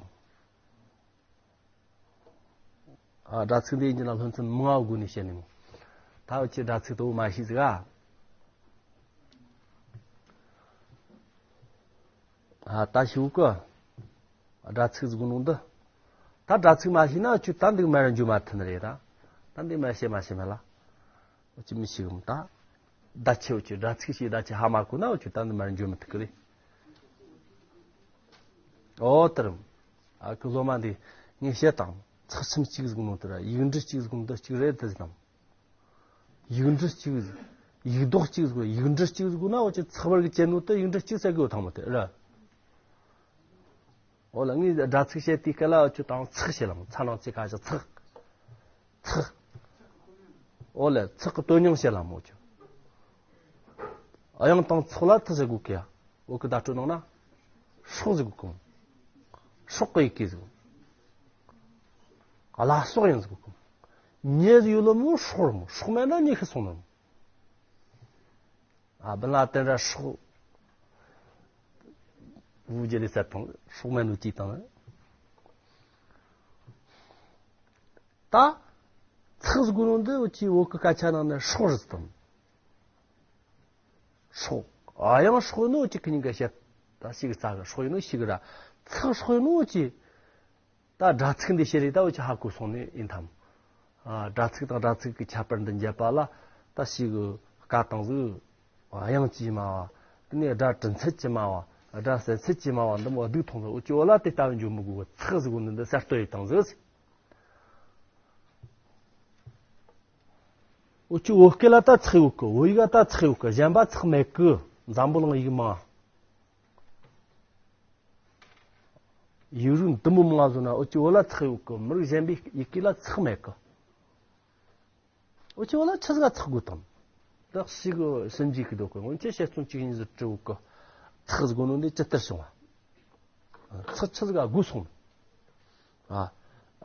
ཨ་སྒྲ་ཚིག་འདི་ཡིན་གྱི་ན་སློབ་ཚན་མང་བ་སྒོ་ནས་བཤད་ནི་མོ། ད་འུ་ཆོས་སྒྲ་ཚིག་དེ་བོ་མ་ཤེས་ཟིག་ཨ། ཨ་ད་ཤེས་གི་སྒྲ་ཚིག་ཟིག་ནོ་འདི། ད་སྒྲ་ཚིག་མ་ཤེས་ན་འུ་ཆོས་ད་འདུག་མ་ར་འཇུ་མ་ཐུབ་ནི་རེད་ད། ད་འདུག་མ་བཤད་མ་བཤད་མ་ལ། འུ་ཆོས་མི་ཤེས་གི་མོ་ད། བརྡ་ཆད་འུ་ཆོས་སྒྲ་ཚིག་ཞེས་བརྡ་ཆད་ཧ་མ་གོ་ན་འུ་ཆོས་ད་འདི་མར་འཇོན་མི་ཐུབ་གི་རེད། ཨོ་ལྟར། ཨ་ཁུ་སློབ་མ་འདི་ངས་བཤད་དང་ཚེག་ཚུམ་གཅིག་ཟིག་ནོ་དེ་ར་ཡིག་འབྲུ་གཅིག་ཟིག་ནོ་དེ་གཅིག་རེད་དེ་ཟིག་དང་། ཡིག་འབྲུ་གཅིག་ཟིག་ཡིག་རྡོག་གཅིག་ཟིག་ཡིག་འབྲུ་གཅིག་ཟིག་ན་འུ་ཆོས་ཚེག་བར་གི་བཅད་ནོ་དེ་ཡིག་འབྲུ་གཅིག་ཟེར་གི་ཡོད་ཐང་མོ་དེ་ར། ཨོ་ལ་ངས་སྒྲ་ཚིག་བཤད་དུས་སྐད་ལ་འུ་ཆོས་དང་ཚེག་བཤད་ལ་མོ་ཚ་ནང་ཚིག་ཁ་ཤས་ཚེག་ཚེག་ཨོ་ལེ་ཚེག་གི་དོན་སྙིང་བཤད་ལ་མོ་ཆོ། དབྱངས་དང་ཚེག་ལ་ཐི་ཟེར་གོ་ཀི་ཡ། བོད་གི་བརྡ་སྤྲོད་ནང་ན། སྲོག་ཟེར་གོ་ཀི་མོ། སྲོག་གི་ཡི་གེ་ཟེར་གོ། ཨ་ལ་སྲོག་ཡང་ཟེར་གོ་ཀི་མོ། མྱི་ཟེར་ཡོད་ལ་མོ་སྲོག་རེད་མོ། སྲོག་མེད་ན་མྱི་ཤི་སོང་ནི་མོ། ཨ་བུ་ལ་དེ་འདྲ་སྲོག་བུ་རྒྱུ་ལས་ཟེར་དང་སྲོག་མེད་ནོ་ཅིག་དང་ནི། ད། ཚེག་ཟེར་གོ་ནོ་འདི་འུ་ཆོས་བོད་གི་སྐད་ཆ་ནང་ནས་སྲོག་རེད་དང་། སྲོག་ཨ་ཡང་སྲོག་ནོ་ཅིག་གི་ཉིན་ག་བཤད། ད་ཞིག་རྩ་གི་སྲོག་ཡིན་ནོ་ཞིག་ར། ཚེག་སྲོག་ཡིན་ནོ་ཅིག་ད་སྒྲ་ཚིག་འདི་བཤད་རེད་ད་འུ་ཆོས་ཧ་གོ་སོང་ནི་ཡིན་དམ། ཨ་སྒྲ་ཚིག་དང་སྒྲ་ཚིག་གི་ཁྱད་པར་འདི་འབྱེད་པ་ལ་ད་ཞིག་གི་སྐད་དང་ཟིག་དབྱངས་ཀྱིས་སྨྲ་བ། དེ་ནས་སྒྲ་དྲན་ཚད་ཀྱིས་སྨྲ་བ། སྒྲ་གསལ་ཚད་ཀྱིས་སྨྲ་བ་འདི་མོ་སྡུག་མཐོང་ཟིག་འུ་ཆོས་བོད་ལ་དེ་ལྟ་བུ་འཇོན་མི་དགོས་གི། ཚེག་ཟེར་གོ་ནི་འདི་གསར་གཏོད་ཡེད་དང་ཟིག་འུ་ཅི་བོད་སྐད་ལ་ད་ཚེག་ཡོད་གི། བོད་ཡིག་ལ་ད་ཚེག་ཡོད་གི། གཞན་པ་ཚེག་མེད་གི། འཛམ་བུ་གླིང་ཡིག་མང་། ཡིག་རིགས་འདི་མོ་མང་བཟོ་ན་འུ་ཅི་བོད་ལ་ཚེག་ཡོད་གི། མི་རིགས་གཞན་པའི་ཡི་གེ་ལ་ཚེག་མེད་གི། འུ་ཅི་བོད་ལ་ཆི་ཟིག་ཚེག་དགོས་དང་། བདག་ཞིག་གི་ཞིབ་འཇུག་གི་འདུག་གི། འོན་ཀྱང་དཔྱད་རྩོམ་གཅིག་གཉིས་ཟིག་བྲིས་ཡོད་གི། ཚེག་ཟེར་གོ་ནོ་འདི་ཇི་ལྟར་བྱུང་བ། ཚེག་ཆི་ཟིག་ག་དགོས་སོང་། ཨ།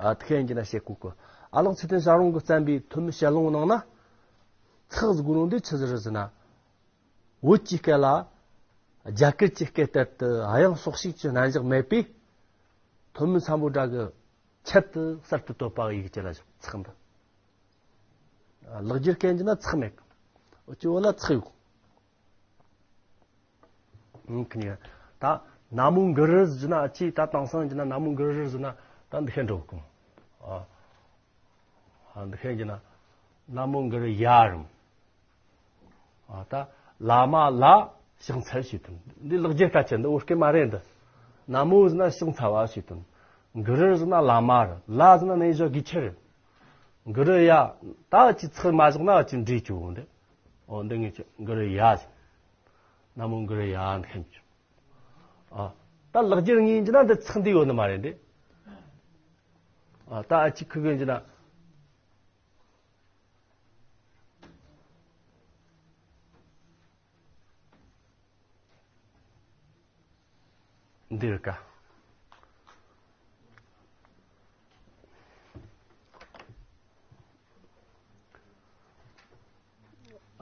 ཨ། དེ་ཁས་ཀྱི་ན་བཤད་གོ་གི། ཨ་ལགས་ཚེ་བརྟན་བྱ་རུང་གིས་བརྩམས་པའི་ཐོན་མིའི་དཔྱད་གླེང་ནང་ན། ཚེག་ཟེར་གོ་ནོ་འདི་ཆི་ཟིག་རེད་ཟེར་ན། བོད་ཀྱི་སྐད་ལ་རྒྱ་གར་གྱི་སྐད་ལྟར་དུ་དབྱངས་སོགས་ཤིག་གི་རྣམ་གཞག་མེད་པས། ཐོན་མི་སམ་བྷོ་ཊ་གིས་ཆེད་དུ་གསར་དུ་བཏོད་པ་ཡི་གེ་ཅིག་ལ་ཚེག་འདུག། ལེགས་སྦྱར་སྐད་ཀྱི་ན་ཚེག་མེད་གི། འུ་ཅི་བོད་ལ་ཚེག་ཡོད་གི། ཨང་། ཁི་ཉི་ད་ན་མོ་གུ་རུ་ཟེར་ན། ཨ་ཅི་ད་དེང་སང་གི་ན་ན་མོ་གུ་རུ་ཟེར་ན་ད་འདི་ཤེས་འགྲོ་གི། ཨ། ཨ། འདི་ཤེས་ཀྱི་ན་ན་མོ་གུ་རུ་ཡ་རུ། ཨ། ད་བླ་མ་ལ་ཕྱག་འཚལ་ཞེས་དང་། འདི་ལེགས་སྦྱར་སྐད་ཆ། འདི་བོད་སྐད་མ་རེད་འདི། ན་མོ་ཟེར་ན་ཕྱག་འཚལ་བ་ཞེས་དང་། གུ་རུ་ཟེར་ན་བླ་མ་རེད། ལ་ཟེར་ན་རྣལ་འབྱོར་དགེ་ཆེ་རེད། གུ་རུ་ཡ། ད་ཅི་ཚེག་མ་བཞག་ན་ཅི་འདྲ་བྱུང་འདི། འོ་འདི་ངས་ཅི་གུ་རུ་ཡ་ཟེར། ན་མོ་གུ་རུ་ཡ་འདི་ཁེམ་ཆུ། ཨ། ད་ལེགས་སྦྱར་ངོས་ཀྱི་ན་འདི་ཚེག་འདི་ཡོད་ནི་མ་རེད་འདི། ཨ། ད་ཨ་ཅི་ཁི་གི་ཀྱི་ན། འདིར་ཀ།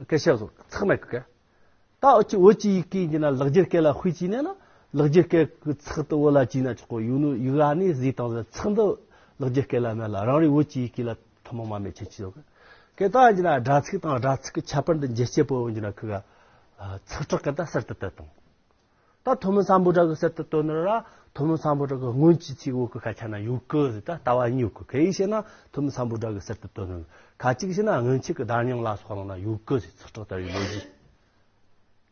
སྐད་ཆ་བཟོ་ཚེག་མེད་ཀི་ཀ། ད་འུ་ཅི་བོད་ཀྱི་ཡི་གེ་ཡིན་གྱི་ན་ལེགས་སྦྱར་སྐད་ལ་དཔེ་བྱས་ནས་ན། ལེགས་སྦྱར་སྐད་ཀྱི་ཚེག་དེ་བོད་ལ་བྱས་ན་ཆོག་གོ། ཡུལ་ནི་ཡུལ་ཨ་ནི་བཟོས་བཏང་ཟེར། ཚེག་འདི་ལེགས་སྦྱར་སྐད་ལ་མེད་ལ། རང་རེ་བོད་ཀྱི་ཡི་གེ་ལ་ཐུན་མོང་མ་མེད་ཆེན་ཆེ་ཡོད་གི། སྐད་ད་ཡིན་གྱི་ན་སྒྲ་ཚིག་དང་སྒྲ་ཚིག་གི་ཁྱད་པར་འདི་འབྱེད་བྱེད་པོ་ཡིན་གྱི་ན་ཁི་ག་ཚེག་དྲག་གི་ད་གསར་དུ་བཏོད་བཏང་། ད་ཐོན་མི་སམ་བྷོ་ཊ་གིས་གསར་དུ་བཏོད་ནི་ར། ཐོན་མི་སམ་བྷོ་ཊ་གི་སྔོན་གྱི་ཚིག་བོད་གི་སྐད་ཆ་ན་ཡོད་གི་ཟེར། ད་ལྟ་བ་ཡིན་ཡོད་གི། ག་ཡེ་བྱས་ན་ཐོན་མི་སམ་བྷོ་ཊ་གིས་གསར་དུ་བཏོད་ནི། ཁ་ཅིག་བྱས་ན་སྔོན་ཆད་ཀྱི་བརྡ་རྙིང་ལ་སོགས་ནང་ན་ཡོད་གི་ཟེར། ཚེག་དྲག་ལྟ་བུའི་ལོ་རྒྱུས།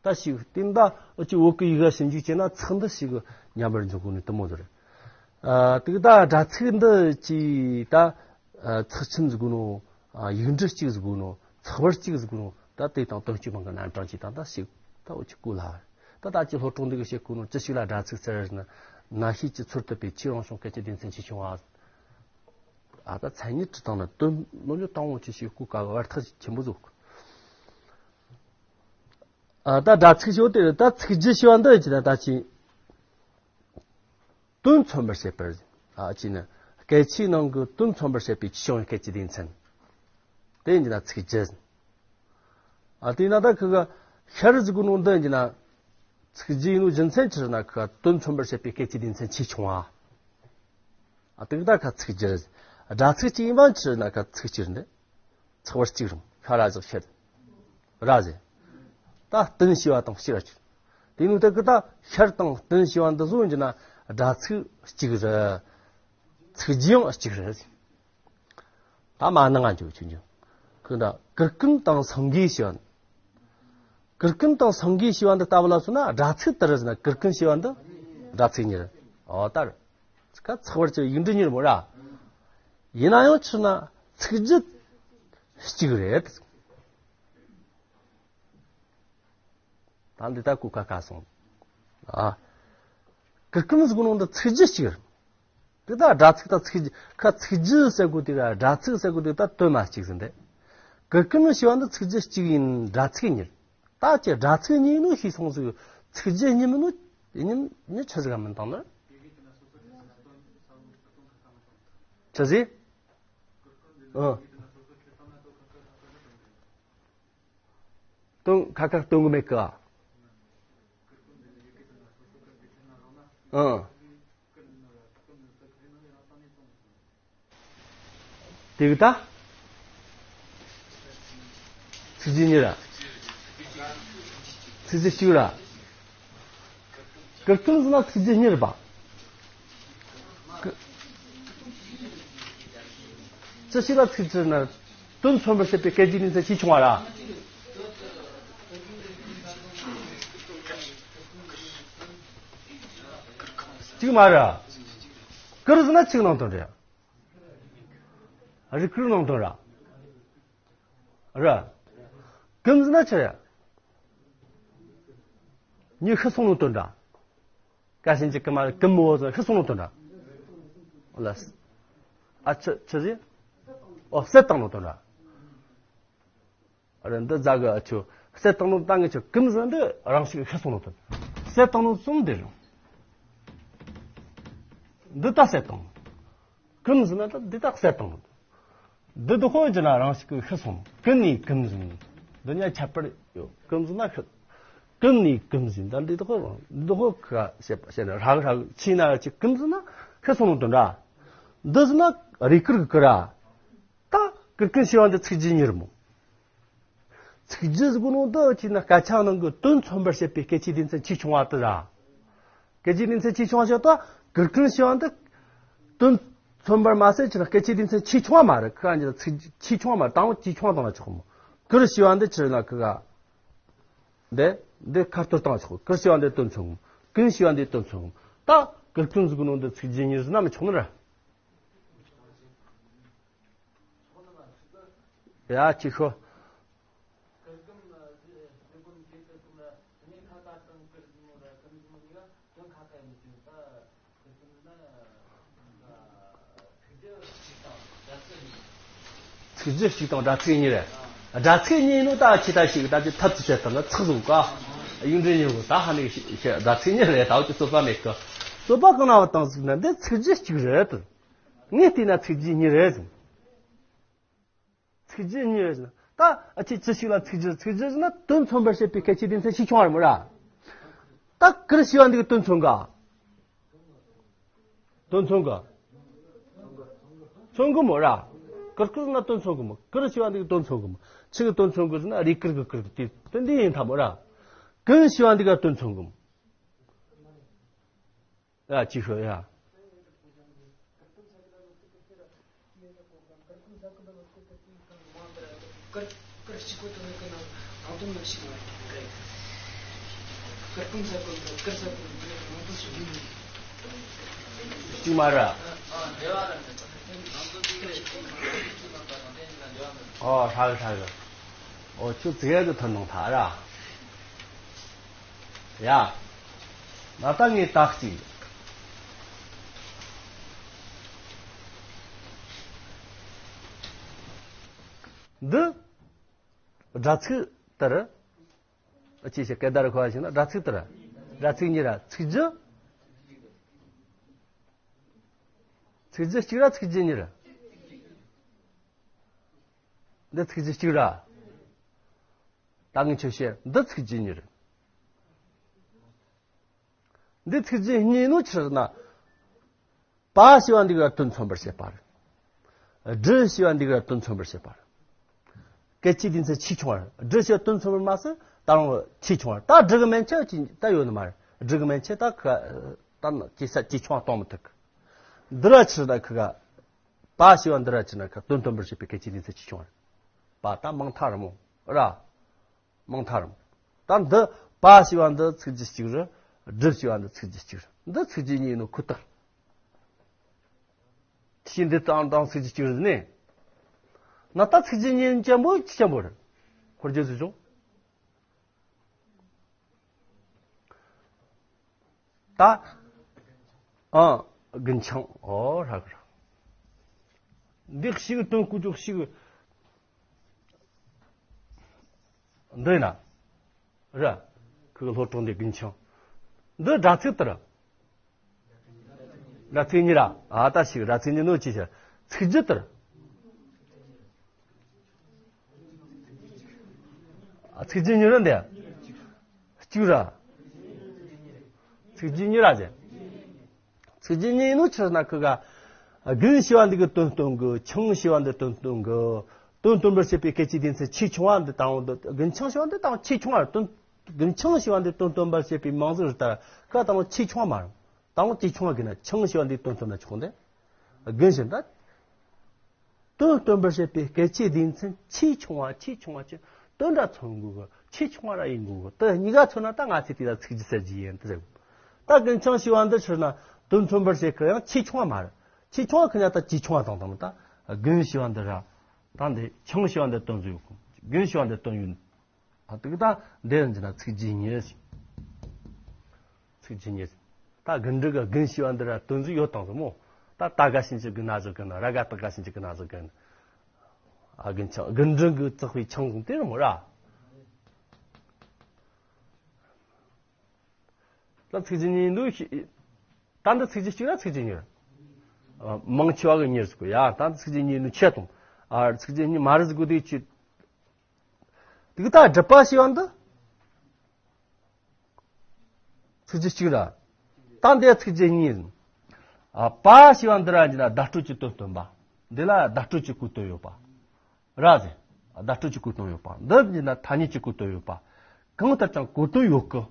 ད་ཞིག་བསྟན་ད་འུ་ཅི་བོད་གི་ཡི་གེ་ཞིབ་འཇུག་བྱས་ན་ཚེག་འདི་ཞིག་ཉམས་པར་འཇུག་གོ་ནི་དེ་མོ་ཟེར། ཨ། དེ་གི་ད་སྒྲ་ཚིག་འདི་ཅི་ད་ཚེག་ཆུན་ཟེར་གོ་ནོ། ཡིག་འབྲུ་གཅིག་ཟེར་གོ་ནོ། ཚེག་བར་གཅིག་ཟེར་གོ་ནོ། ད་དེ་དང་དོན་གཅིག་པ་གི་རྣམ་གྲངས་གཅིག་དང་ད་ཞིག་ད་འུ་ཅི་གོ་ལ། ད་ད་ཅི་སློབ་གྲོགས་འདི་གིས་བཤད་གོ་ནོ་ཅི་ཞིག་ལ་སྒྲ་ཚིག་ཟེར་ན། ན་ཤེས་ཀྱི་ཚུལ་དུ་པའི་ཆོས་རང་བྱུང་སྐད་ཅིག་སྡེ་ཚན་ཆེ་ཆུང་བ། ཨ། ད་མཚན་ཉིད་ཀྱི་སྟེང་ན་དོན་ནོ་ཉོ་དང་བོ་ཅི་ཞིག་གོ་ག་བར་ཐག་ཆེན་པོ་ཟིག། ཨ། ད་སྒྲ་ཚིག་ཞོ་དེ་ད་ཚིག་རྒྱུད་ཞེས་པ་འདི་ཅི་ན་ད་ཅི། དོན་མཚོན་པར་བྱེད་པར། ཨ། ཅི་ན་སྐད་ཆའི་ནང་གི་དོན་མཚོན་པར་བྱེད་པའི་ཆོས་སྐད་ཀྱི་སྡེ་ཚན། དེ་ཡིན་གྱི་ན་ཚིག་རྒྱུད། ཨ། དེས་ན་ད་ཁི་ག་ཤར་ཟེར་གོ་ནོ་འདི་ཡིན་གྱི་ན་ཚིག་རྒྱུད་ཡིན་ནོ་རྒྱུ་མཚན་ཅི་རེད་ན་ཁི་ག་དོན་མཚོན་པར་བྱེད་པའི་སྐད་ཀྱི་སྡེ་ཚན་ཆེ་ཆུང་བ། ཨ། དེ་གི་ད་ཁ་ཚིག་རྒྱུད། སྒྲ་ཚིག་ཅིག་ཡིན་པ་ཅི་རེད་ན་ཁ་ཚིག་རྒྱུད་འདི། ཚེག་བར་གཅིག་རུང་ཤ་ར་ཟིག་ཤེར། ར་ཟེར། ད་དོན་ཞེས་པ་དང་གཅིག་ར་གཅིག། དེ་ནི་དེ་གི་ད་ཤར་དང་དོན་ཞེས་པ་འདི་བཟོ་རྒྱུ་ན་སྒྲ་ཚིག་གཅིག་རེད། ཚིག་རྒྱུད་ཡང་གཅིག་རེད། ད་མ་ནང་ང་འཇུག་ཆུང་ཆུང་། ཁོ་ད་གུར་ཀུན་དང་སེང་གེ་ཞེས་པ། གུར་ཀུན་དང་སེང་གེ་ཞེས་པ་འདི་ལྟ་བུ་ལ་སོང་ན་སྒྲ་ཚིག་དེ་རེད་ཟེར་ན། གུར་ཀུན་ཞེས་པ་འདི་སྒྲ་ཚིག་གཉིས་རེད། འོ་ད་རེད། ཁ་ཚེག་བར་གཅིག་ཡིག་འབྲུ་གཉིས་རེད་མོ་ར། ཡིན་ན་ཡང་ཕྱིར་ན་ཚིག་རྒྱུད་གཅིག་རེད། ད་འདི་ད་གོ་ཁ་ཁ་སོང་། ཨ། གུར་ཀུན་ཟེར་གོ་ནོ་འདི་ཚིག་རྒྱུད་གཅིག་རེད། དེ་ད་སྒྲ་ཚིག་དང་ཚིག་རྒྱུད། ཁ་ཚིག་རྒྱུད་ཟེར་གོ་དེ་ག་སྒྲ་ཚིག་ཟེར་གོ་དེ་ད་དོན་མ་གཅིག་ཟིན་ཏེ། གུར་ཀུན་ཞེས་པ་འདི་ཚིག་རྒྱུད་གཅིག་ཡིན། སྒྲ་ཚིག་གཉིས། ད་ཀྱི་སྒྲ་ཚིག་གཉིས་ནོ་ཤེས་སོང་ཟིག། ཚིག་རྒྱུད་གཉིས་མིན་ནོ་གཉིས་གཉིས་ཆི་ཟིག་ག་མིན་དང་ནི། ཆི་ཟིག། ཨ། དོན་ཁ་ཁ་སྟོན་གི་མེད་གི། ཨ། དེ་གི་ད། ཚིག་རྒྱུད་གཉིས་ར། ཚིག་རྒྱུད་གཅིག་ར། གུར་ཀུན་ཟེར་ན་ཚིག་རྒྱུད་གཉིས་རེད་པ། གུ- ཅི་ཞིག་ལ་ཚིག་རྒྱུད་ན། དོན་མཚོན་པར་བྱེད་པའི་སྐད་ཅིག་ནི་ཚེ་ཆེ་ཆུང་བ་ར། གཅིག་མ་ར། གུར་ཟེར་ན་ཚིག་ནང་དོན་རེད། རིགས་གུར་ནང་དོན་ར། ར། ཀུམ་ཟེར་ན་ཆི་རེད། གཉིས་ཤི་སོང་ནོ་དོན་འདྲ། ཀ་ཞན་གྱི་ཀུ་མ་ཀུམ་མོ་ཟེར་ཤི་སོང་ནོ་དོན་འདྲ། ལ། ཨ་ཆི་ཆི་ཟེར། ཨོ་བསད་བཏང་ནོ་དོན་འདྲ། རེད། འདི་རྫ་གི་ཨ་ཆུ་བསད་བཏང་ནོ་ད་ངེད་ཆུ་ཀུམ་ཟེར་འདི་རང་ཞིག་ཤི་སོང་ནོ་དོན། བསད་བཏང་ནོ་གསུམ་འདི་རེད། འདི་ད་བསད་བཏང་ནོ། ཀུན་ཟེར་ན་ད་འདི་དག་གསལ་བཏང་། འདི་དུ་ཧོ་ཇི་ན་རང་ཞིག་གི་ཤི་སོང་། ཀུན་ནི་ཀུན་ཟིན། འདི་ཉ་ཁྱད་པར་ཡོད། ཀུན་ཟིན་ན་ཤི། ཀུན་ནི་ཀུན་ཟིན། ད་འདི་དུ་ཧོ་རང་འདི་དུ་ཧོ་ཁ་བཤད་པ་བཤད་ན་རག་རག་ཕྱི་ན་ཅི་ཀུན་ཟིན་ན་ཤི་སོང་དོན་འདྲ། འདི་ཟིན་ན་རིགས་ཀིར་གི་ཀི་ར། ད་ཀིར་ཀུན་ཤི་བ་འདི་ཚིག་རྗེས་གཉིས་རེད་མོ། ཚིག་རྗེས་གོ་ནོ་འདི་ཅི་ན་སྐད་ཆ་ནང་གི་དོན་མཚོན་པར་བྱེད་པའི་སྐད་ཆའི་སྡེ་ཚན་ཆེས་ཆུང་བ་དེ་ར། སྐད་ཆའི་སྡེ་ཚན་ཆེས་ཆུང་བ་བྱེད་དོ། ཀིར་ཀུན་ཤི་བ་འདི་དོན་མཚོན་པར་མ་ཟད་ཅི་ན་སྐད་ཆའི་སྡེ་ཚན་ཆེས་ཆུང་བ་མ་རེད། ཁ་ཉིད་ཚིག་ཆེས་ཆུང་བ་མ་རེད། དང་པོ་ཆེས་ཆུང་བ་དང་ལ་ཆོག་མོ། ཀིར་ཤི་བ་འདི་ཆི་ན་ཁི་ག་འདི་འདི་ཁ་གཏོར་བཏང་ཆོག་ཀིར་ཤི་བ་འདི་དོན་མཚོན་གོ། ཀུན་ཤི་བ་འདི་དོན་མཚོན་གོ། ད་ཀིར་ཀུན་ཟེར་གོ་ནོ་འདི་ཚིག་རྗེས་གཉིས་ཟེར་ན་མི་ཆོག་ནི་རེད། ཡ་ཅི་ཤོ། ཚིག་རྗེས་གཅིག་དང་སྒྲ་ཚིག་གཉིས་རེད། སྒྲ་ཚིག་གཉིས་ནོ་ད་ཁྱི་ད་ཞིག་ད་ཅི་ཐབས་ཀྱི་བྱེད་སྟངས་ལ་ཚིག་ཟུག་ག་ཡིག་འབྲུ་གཉིས་གོ་ད་ཧ་ནི་ཞིག་སྒྲ་ཚིག་གཉིས་རེད། ད་ཅི་རྩོད་པ་མེད་གི། རྩོད་པ་གང་ན་བ་དང་ཟིག་ན་འདི་ཚིག་རྗེས་གཅིག་རེད། ངས་བལྟས་ན་ཚིག་རྗེས་གཉིས་རེད་ཟིན། ཚིག་རྗེས་གཉིས་རེད་ཟེར་ན། ད་ཨ་ཅེ་ཅི་ཞིག་ལ་ཚིག་རྗེས་ཚིག་རྗེས་ཟེར་ན་དོན་མཚོན་པར་བྱེད་པའི་སྐད་ཆའི་སྡེ་ཚན་ཆེས་ཆུང་བ་རེད་མོ་ར། ད་ཀིར་ཤི་བ་འདི་གི་དོན་མཚོན་ག་དོན་མཚོན་ག་མཚོན་གི་མོ་ར། ཀིར་ཀིར་ན་དོན་མཚོན་གི་མོ། ཀིར་ཤི་བ་འདི་གི་དོན་མཚོན་གི་མོ། ཆི་གི་དོན་མཚོན་གི་ཟེར་ན་རིགས་ཀིར་གི་ཀིར་གི་དེ་དོན་འདི་ཡིན་ཐ་མོ་ར། ཀུན་ཤི་བ་འདི་ག་དོན་མཚོན་གི་མོ། ཡ་ཅི་ཤོད་ཡ། གཅིག་མ་རེད། ཨོ་ཧྲ་གི་ཧྲ་གི། ཨོ་ཁྱོད་ཙི་གེ་གི་ཐོན་ནང་ཐ་ར། ཡ། ང་ད་ངས་ད་གཅིག་འདི། སྒྲ་ཚིག་ལྟར། ཨ་ཅེ་ཞེས་སྐད་བརྡ་རུ་ཁོ་བ་ཞིག་ན་སྒྲ་ཚིག་ལྟར། སྒྲ་ཚིག་གཉིས་ར་ཚིག་རྒྱུ། ཚིག་རྒྱུ་གཅིག་ར་ཚིག་རྒྱུ་གཉིས་ར། འདི་ཚིག་རྒྱུ་གཅིག་ར། ད་ངས་ཁྱོད་བཤད་འདི་ཚིག་རྒྱུ་གཉིས་རེད། འདི་ཚིག་རྒྱུ་གཉིས་ནོ་ཆི་རེད་ན། པ་ཞེས་པ་འདི་གར་དོན་མཚོན་པར་བྱེད་པ་རེད། སྒྲུ་ཞེས་པ་འདི་གར་དོན་མཚོན་པར་བྱེད་པ་རེད། སྐད་ཆའི་སྡེ་ཚན་ཆེས་ཆུང་བ་རེད། སྒྲུ་ཞེས་པ་དོན་མཚོན་པར་མ་ཟད་ད་རུང་ཆེས་ཆུང་བ་རེད། ད་སྒྲུ་གི་མན་ཆད་ཅིག་ད་ཡོད་ནི་མ་རེད། སྒྲུ་གི་མན་ཆད་ད་ཁ་ད་ན་ཇེ་ས་ཇེ་ཆུང་བ་གཏོང་མི་ཐུབ་གི། འདི་ར་ཆི་རེད་ད་ཁི་ག་པ་ཞེས་པ་འདི་ར་ཆི་ན་ཁ་དོན་སྟོན་པར་བྱེད་པའི་སྐད་ཆའི་སྡེ་ཚན་ཆེས་ཆུང་བ་རེད། པ་ད་མང་ཐ་ར་མོ་ར། མང་ཐ་ར་མོ། ད་འདི་པ་ཞེས་པ་འདི་ཚིག་རྒྱུ་གཅིག་རེད། སྒྲུབ་ཞེས་པ་འདི་ཚིག་རྒྱུ་གཅིག་རེད། འདི་ཚིག་རྒྱུ་གཉིས་ནོ་ཁུ་ཐག་ཤིན་ཏུ་དང་དང་ཚིག་རྒྱུ་གཅིག་རེད་ནི། ན་ད་ཚིག་རྒྱུ་གཉིས་ཅན་པོ་ཅི་ཅན་པོ་རེད། ཧོར་རྒྱུ་ཚིག་ཆུང་། ད། ཨ། རྒུན་ཆང་། ཨོ་ར་གི་ར། འདི་ཞིག་དོན་ཀུ་ཅོག་ཞིག་འདི་ན། ར། ཁུ་ལྷོ་གྲོང་འདི་རྒུན་ཆང་། འདི་སྒྲ་ཚིག་ལྟར། སྒྲ་ཚིག་གཉིས་ར། ཨ་ད་ཞིག་སྒྲ་ཚིག་གཉིས་ནོ་ཅི་ཞིག་ཚིག་རྒྱུ་ལྟར། ཨ་ཚིག་རྒྱུ་གཉིས་ར་འདི། གཅིག་ར། ཚིག་རྒྱུ་གཉིས་ར་ཟེར། ཚིག་རྒྱུ་གཉིས་ནོ་ཆི་ན་ཁུ་ག་རྒུན་ཞེས་པ་འདི་གི་དོན་སྟོན་གི་ཆང་ཞེས་པ་འདི་དོན་སྟོན་གི་དོན་སྟོན་པར་བྱེད་པའི་སྐད་ཆའི་སྡེ་ཚན་ཆེས་ཆུང་བ་འདི་དང་འདི་རྒུན་ཆང་ཞེས་པ་འདི་དང་ཆེས་ཆུང་བ་དོན། རྒུན་ཆང་ཞེས་པ་འདི་དོན་སྟོན་པར་བྱེད་པའི་མིང་ཟིག་རེད་ད། ཁ་དང་ཆེས་ཆུང་བ་མ་རུང་། དང་ཆེས་ཆུང་བ་གི་ན་ཆང་ཞེས་པ་འདི་དོན་སྟོན་ན་ཆོག་འདི། རྒུན་ཞེས་ད། དོན་སྟོན་པར་བྱེད་པའི་སྐད་ཆའི་སྡེ་ཚན་ཆེས་ཆུང་བ་ཆེས་ཆུང་བ་ཆེ་དོན་འདྲ་མཚོན་དགོས་གི་ཆེས་ཆུང་བ་ར་ཡིན་དགོས་གི་དེ་གཉིས་ཀ་མཚོན་ན་ད་ང་ཚོས་དེ་ལ་ཚིག་རྒྱུ་ཟེར་གྱི་ཡིན་དེ་ཟེར་གི་ད་རྒུན་ཆང་ཞེས་པ་འདི་ཕྱིར་ན་དོན་མཚོན་པར་བྱེད་གི་ཡང་ཆེས་ཆུང་བ་མ་རེད། ཆེས་ཆུང་བ་ཁི་ན་ད་ཆེས་ཆུང་བ་དང་དང་ད་རྒུན་ཞེས་པ་འདི་ར་ད་འདི་ཆང་ཞེས་པ་འདི་དོན་ཟེར་གི་རྒན་ཞེས་པ་འདི་དོན་ཡོད། ཨ་དེ་གི་ད་འདི་ཡིན་གྱི་ན་ཚིག་རྗེས་གཉིས། ཚིག་རྗེས་གཉིས། ད་རྒན་འབྲུག་གི་རྒན་ཞེས་པ་འདི་ར་དོན་ཟིག་ཡོད་དང་ཟིག་མོ། ད་ད་ག་ཕྱིན་ཅི་གི་ན་ཟིག་གི་ན། ར་ག་ཏག་ག་ཕྱིན་ཅི་གི་ན་ཟིག་གི་ན། ཨ་རྒན་ཆང་རྒན་འབྲུག་གི་བཙག་པའི་ཆང་ཟིག་དེ་རེད་མོ་ར། ད་ཚིག་རྗེས་གཉིས་འདུག་ཤི། ད་འདི་ཚིག་རྗེས་གཅིག་ར་ཚིག་རྗེས་གཉིས་ར། ཨ་མང་ཆེ་བ་གི་གཉིས་ཟིག་གོ་ཡ། ད་འདི་ཚིག་རྗེས་གཉིས་འདུག་ཆེ་དང་། ཨ་ཚིག་རྗེས་གཉིས་མ་རེད་ཟིག་གོ་དེ་ཆེ། དེ་གི་ད་སྒྲུབ་པ་ཞེས་པ་འདི་ཚིག་རྗེས་གཅིག་ར། ད་འདི་ཚིག་རྗེས་གཉིས་ཡིན། ཨ་པ་ཞེས་པ་འདི་ར་འདི་ན་བརྡ་སྤྲོད་ཀྱི་དོན་སྟོན་པ། འདི་ལ་བརྡ་སྤྲོད་ཀྱི་གོ་དོན་ཡོད་པ། ར་ཟེར། བརྡ་སྤྲོད་ཀྱི་གོ་དོན་ཡོད་པ། འདི་འདི་ན་ཐ་སྙད་ཀྱི་གོ་དོན་ཡོད་པ། གང་ལྟར་ཀྱང་གོ་དོན་ཡོད་གི།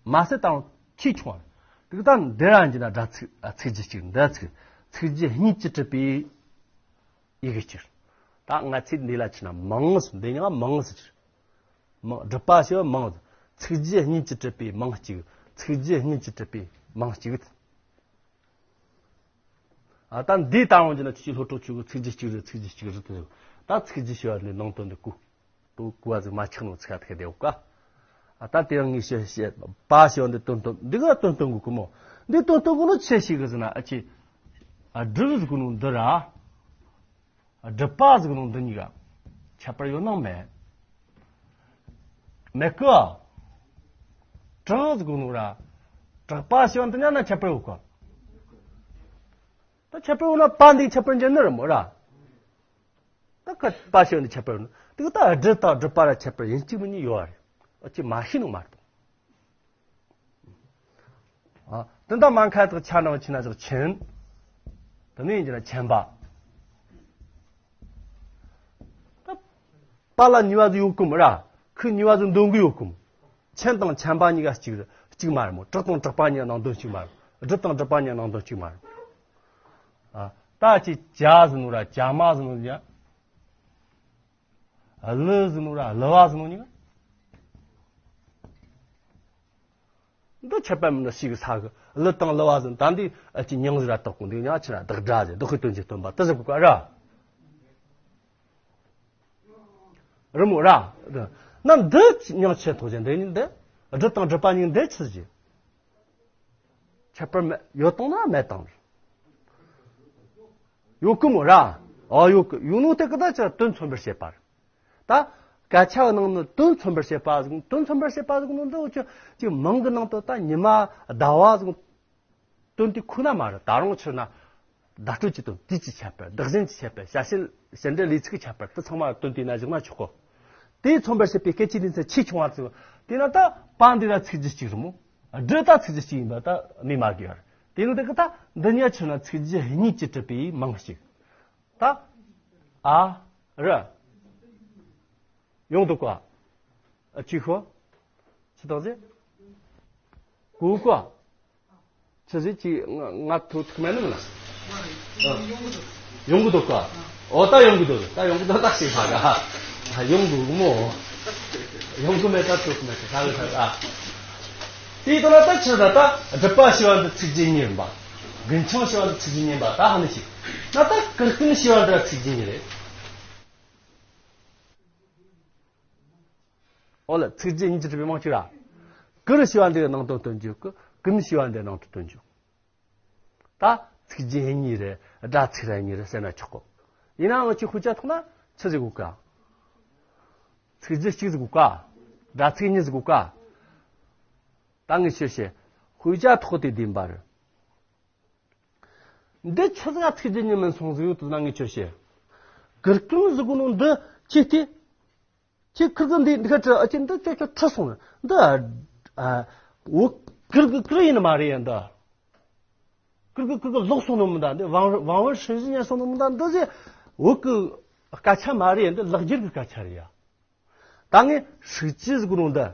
མ་ཟད་དང་ཆེས་ཆུང་བ། དེ་གི་ད་འདི་ར་འདི་ན་སྒྲ་ཚིག་ཨ་ཚིག་རྗེས་གཅིག་འདི་ཚིག་ཚིག་རྗེས་གཉིས་ཀྱིས་གྲུབ་པའི་ཡི་གེ་སྤྱིར། ད་ང་ཚོས་འདི་ལ་ཆི་ན་མིང་ཟེར། འདི་ཉིད་ལ་མིང་ཟེར། མིང་སྒྲུབ་པ་ཞེས་པ་མིང་ཟེར། ཚིག་རྗེས་གཉིས་ཀྱིས་གྲུབ་པའི་མིང་གཅིག་ཚིག་རྗེས་གཉིས་ཀྱིས་གྲུབ་པའི་མིང་གཅིག་ཨ་ད་འདི་ད་རུང་གྱི་ན་ཁྱེད་ཀྱི་སློབ་གྲོགས་ཆོས་གི་ཚིག་རྗེས་གཅིག་རེད། ཚིག་རྗེས་གཅིག་རེད་དེ། ད་ཚིག་རྗེས་ཞེས་པ་འདི་ནང་དོན་འདི་གོ། དོ་གོ་བ་ཟིག་མ་ཆགས་ནོ་ཚིག་ཐེག་དེ་འོ་ཀ་ཨ་ད་དེ་རིང་ངས་བཤད་བཤད་པ་ཞེས་པ་འདི་དོན་སྟོན་འདི་ག་དོན་སྟོན་གོ་གི་མོ། འདི་དོན་སྟོན་གོ་ནོ་ཆེ་ཞིག་གི་ཟེར་ན་ཨ་ཅེ། ཨ་སྒྲུབ་ཟིག་གོ་ནོ་འདི་ར། སྒྲུབ་པ་ཟིག་གོ་ནོ་འདི་གཉིས་ཀ་ཁྱད་པར་ཡོད་ནང་མེད། མེད་གི། དྲང་ཟིག་གོ་ནོ་ར། དྲག་པ་ཞེས་པ་འདི་གཉིས་ན་ཁྱད་པར་ཡོད་གི། ད་ཁྱད་པར་ཡོད་ན་པ་འདི་ཁྱད་པར་འཇལ་ནི་རེད་མོ་ར། ད་ཁ་པ་ཞེས་ནི་ཁྱད་པར་ཡོད་ནི། དེ་གི་ད་སྒྲུབ་དང་སྒྲུབ་པ་ར་ཁྱད་པར་ཡིན་གཅིག་མིན་གཉིས་ཡོད་རེད། ཨ་ཅེ་མ་ཤེས་ནོ་མ་རེད། ཨ་དེ་འདྲ་མ་ཁ་དག་ཆ་ནང་ཕྱིན་ན་ཅག་ཆེན། དེ་ནས་ཡིན་གྱི་ན་ཆེན་པ། ད་པ་ལ་གཉིས་པ་ཟིག་ཡོད་གི་མོ་ར། ཁུ་གཉིས་པ་ཟིག་འདོན་གི་ཡོད་གི་མོ། ཆེན་དང་ཆེན་པ་གཉིས་ཀ་གཅིག་རེད། གཅིག་མ་རེད་མོ། དྲག་དང་དྲག་པ་གཉིས་ནང་དོན་གཅིག་མ་རེད། སྒྲུབ་དང་སྒྲུབ་པ་གཉིས་ནང་དོན་གཅིག་མ་རེད། ཨ་ད་ཅི་བྱ་ཟེར་ནོ་ར་བྱ་མ་ཟེར་ནོ་ཡ། གླུ་ཟེར་ནོ་ར་གླུ་བ་ཟེར་ནོ་གཉིས་ཀ་འདི་ཁྱད་པར་མི་འདུག་ཞིག་ས་གི་གླུ་དང་གླུ་བ་ཟེར་ད་འདི་ཨ་ཅི་མིང་ཟིག་ར་བཏགས་གོ་འདི་ཉག་ཆི་ར་བདག་སྒྲ་ཟེར་བདག་གི་དོན་གྱི་སྟོན་པ་དེ་ཟེར་གོ་ག་ར། རི་མོ་ར། ནམ་འདི་ཉག་ཆེ་ཐོག་ཅན་འདི་ནི་འདི་སྒྲུབ་དང་སྒྲུབ་པ་གཉིས་འདི་ཆི་ཟིག་ཁྱད་པར་མེད་ཡོད་དང་ན་མེད་དང་། ཡོད་གི་མོ་ར། ཨ་ཡོད་གི་ཡོད་ནོ་དེ་གི་ད་ཆ་དོན་མཚོན་པར་བྱེད་པ་རེད། ད་སྐད་ཆ་གི་ནང་ནས་དོན་མཚོན་པར་བྱེད་པ་ཟིག་དོན་མཚོན་པར་བྱེད་པ་ཟིག་ནོ་འདི་འུ་ཅི་ཅིག་མིང་གི་ནང་དུ་ད་ཉི་མ་ཟླ་བ་ཟིག་དོན་དེ་ཁོ་ན་མ་རེད། ད་རུང་ཕྱིར་ན་བརྡ་སྤྲོད་ཀྱི་དོན་དུས་ཀྱི་ཁྱད་པར། བདག་གཞན་གྱི་ཁྱད་པར། བྱ་བྱེད་བྱེད་འབྲེལ་ལས་ཚིག་གི་ཁྱད་པར་དེ་ཚང་མ་དོན་དེ་ན་བཞག་ན་ཆོག་གོ། དེས་མཚོན་པར་བྱེད་པའི་སྐད་ཅིག་ལྡན་ཚད་ཆེས་ཆུང་བ་ཚིག་དེས་ན་ད་པ་འདི་ལ་ཚིག་རྗེས་གཅིག་རེད་མོ། སྒྲུབ་ད་ཚིག་རྗེས་གཅིག་ཡིན་པ་ད་སྨོས་མ་དགོས་པ་རེད། དེ་ནི་དེ་གི་ད་འདི་གཉིས་ཆི་ན་ཚིག་རྗེས་གཉིས་ཀྱིས་གྲུབ་པའི་མིང་གཅིག་ད་ཨ་རི། ཡོང་འདུག་ག་ཨ་ཅི་ཤོ། ཅི་དང་ཟེ། གུ་ག་ཅི་ཟེ་ཅི་ང་ང་ཐུག་ཐུག་མེད་ནམ་ལ། ཡོང་གི་འདུག་ག་ཨོ་ད་ཡོང་གི་འདུག་ད་ཡོང་གི་འདུག་ད་ཞིག་ཧ་ག་ཡོང་གི་མོ། ཡོང་གི་མེད་ད་ཐུག་མེད་ད་ཧ་གི་ཧ་ག་དེའི་དོན་ལ་ད་ཆི་ད་ད་སྒྲུབ་པ་ཞེས་པ་འདི་ཚིག་རྗེས་གཉིས་ཡིན་པ། རྒུན་ཆང་ཞེས་པ་འདི་ཚིག་རྗེས་གཉིས་ཡིན་པ་ད་ཧ་ནི་ཞིག་ན་ད་གུར་ཀུན་ཞེས་པ་འདི་ཚིག་རྗེས་གཉིས་རེད། ཨོ་ལ་ཚིག་རྗེས་གཉིས་ཀྱིས་གྲུབ་པའི་མིང་གཅིག་ར། གུར་ཞེས་པ་འདི་གི་ནང་དོན་སྟོན་རྒྱུ་གི་ཀུན་ཞེས་པ་འདི་ནང་དུ་སྟོན་རྒྱུ། ད་ཚིག་རྗེས་གཉིས་རེད། སྒྲ་ཚིག་ར་གཉིས་རེད་ཟེར་ན་ཆོག་གོ། ཡིན་ནའང་ཅིག་དཔེ་ཆ་ཐོག་ན་ཆི་ཟིག་དགོས་ག་ཚིག་རྗེས་གཅིག་ཟིག་དགོས་ག་སྒྲ་ཚིག་གཉིས་ཟིག་དགོས་ག་ད་ངས་ཆོས་བཤད། དཔེ་ཆ་ཐོག་དེ་བདེན་པ་རེད། འདི་ཆི་ཟིག་ཚིག་རྗེས་གཉིས་མིན་སོང་ཟིག་ཡོད་དུ་ན་ངས་ཆོས་བཤད། གུར་ཀུན་ཟིག་གོ་ནོ་འདི་ཅི་སྟེ། ཁྱེད་ཁུར་གི་འདི་འདི་ཁ་ཁྲི་ཨ་ཅེ་འདི་ཅོ་ཅོ་ཁྲི་སོང་ནི་འདི་ཨ་འོ་ཀིར་གི་ཀིར་ཡིན་ནི་མ་རེད་ཡ་འདི། ཀིར་གི་ཀིར་གི་ལོག་སོང་ནི་མི་འདའ་འདི་ཝང་ཝང་ཝེ་ཧྲི་ཟི་ཉན་སོང་ནི་མི་འདའ་འདི་ཟེ་འོ་གི་སྐད་ཆ་མ་རེད་ཡ་འདི་ལག་འཁྱེར་གི་སྐད་ཆ་རེད་ཡ། ད་ངས་ཧྲིག་ཅི་ཟིག་གོ་ནོ་འདི།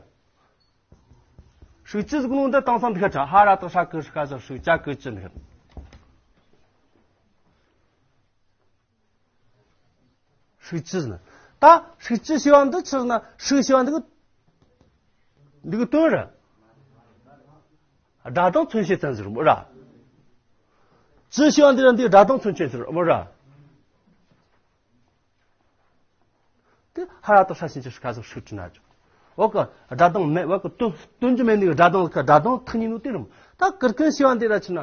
ཧྲིག་ཅི་ཟིག་གོ་ནོ་འདི་དེང་སང་འདི་ཁ་ཁྲ་ཧ་ར་ཏག་ཧྲ་ཀི་ཧྲི་ཁ་ཟ་ཧྲིག་ཅ་ཀི་ཅི་འདི་ཁ། ཧྲིག་ཅི་ཟེར་ན། ད་ཧྲིག་ཅི་ཞེས་པ་འདི་ཆི་ཟེར་ན་ཧྲིག་ཞེས་པ་འདི་གི་འདི་གི་དོན་རེད། སྒྲ་གདངས་མཚོན་བྱེད་ཙམ་ཟེར་མོ་ར། ཅི་ཞེས་པ་འདི་ར་འདི་སྒྲ་གདངས་མཚོན་བྱེད་ཟེར་མོ་ར། དེ་ཧ་ར་ཏོ་ཧྲ་ཤིན་ཅི་ཤ་ཟོ་ཤུ་ཏྲི་ན་ཅོ། འོ་ཀ་སྒྲ་གདངས་མེད་འོ་ཀ་སྟོན་སྟོན་རྒྱུ་མེད་ནི་གི་སྒྲ་གདངས་ལ་ཁ་སྒྲ་གདངས་ཐག་ཉེ་ནོ་དེ་རུ་མོ། ད་ཀིར་ཀིན་ཤི་བ་འདི་ར་ཆི་ན་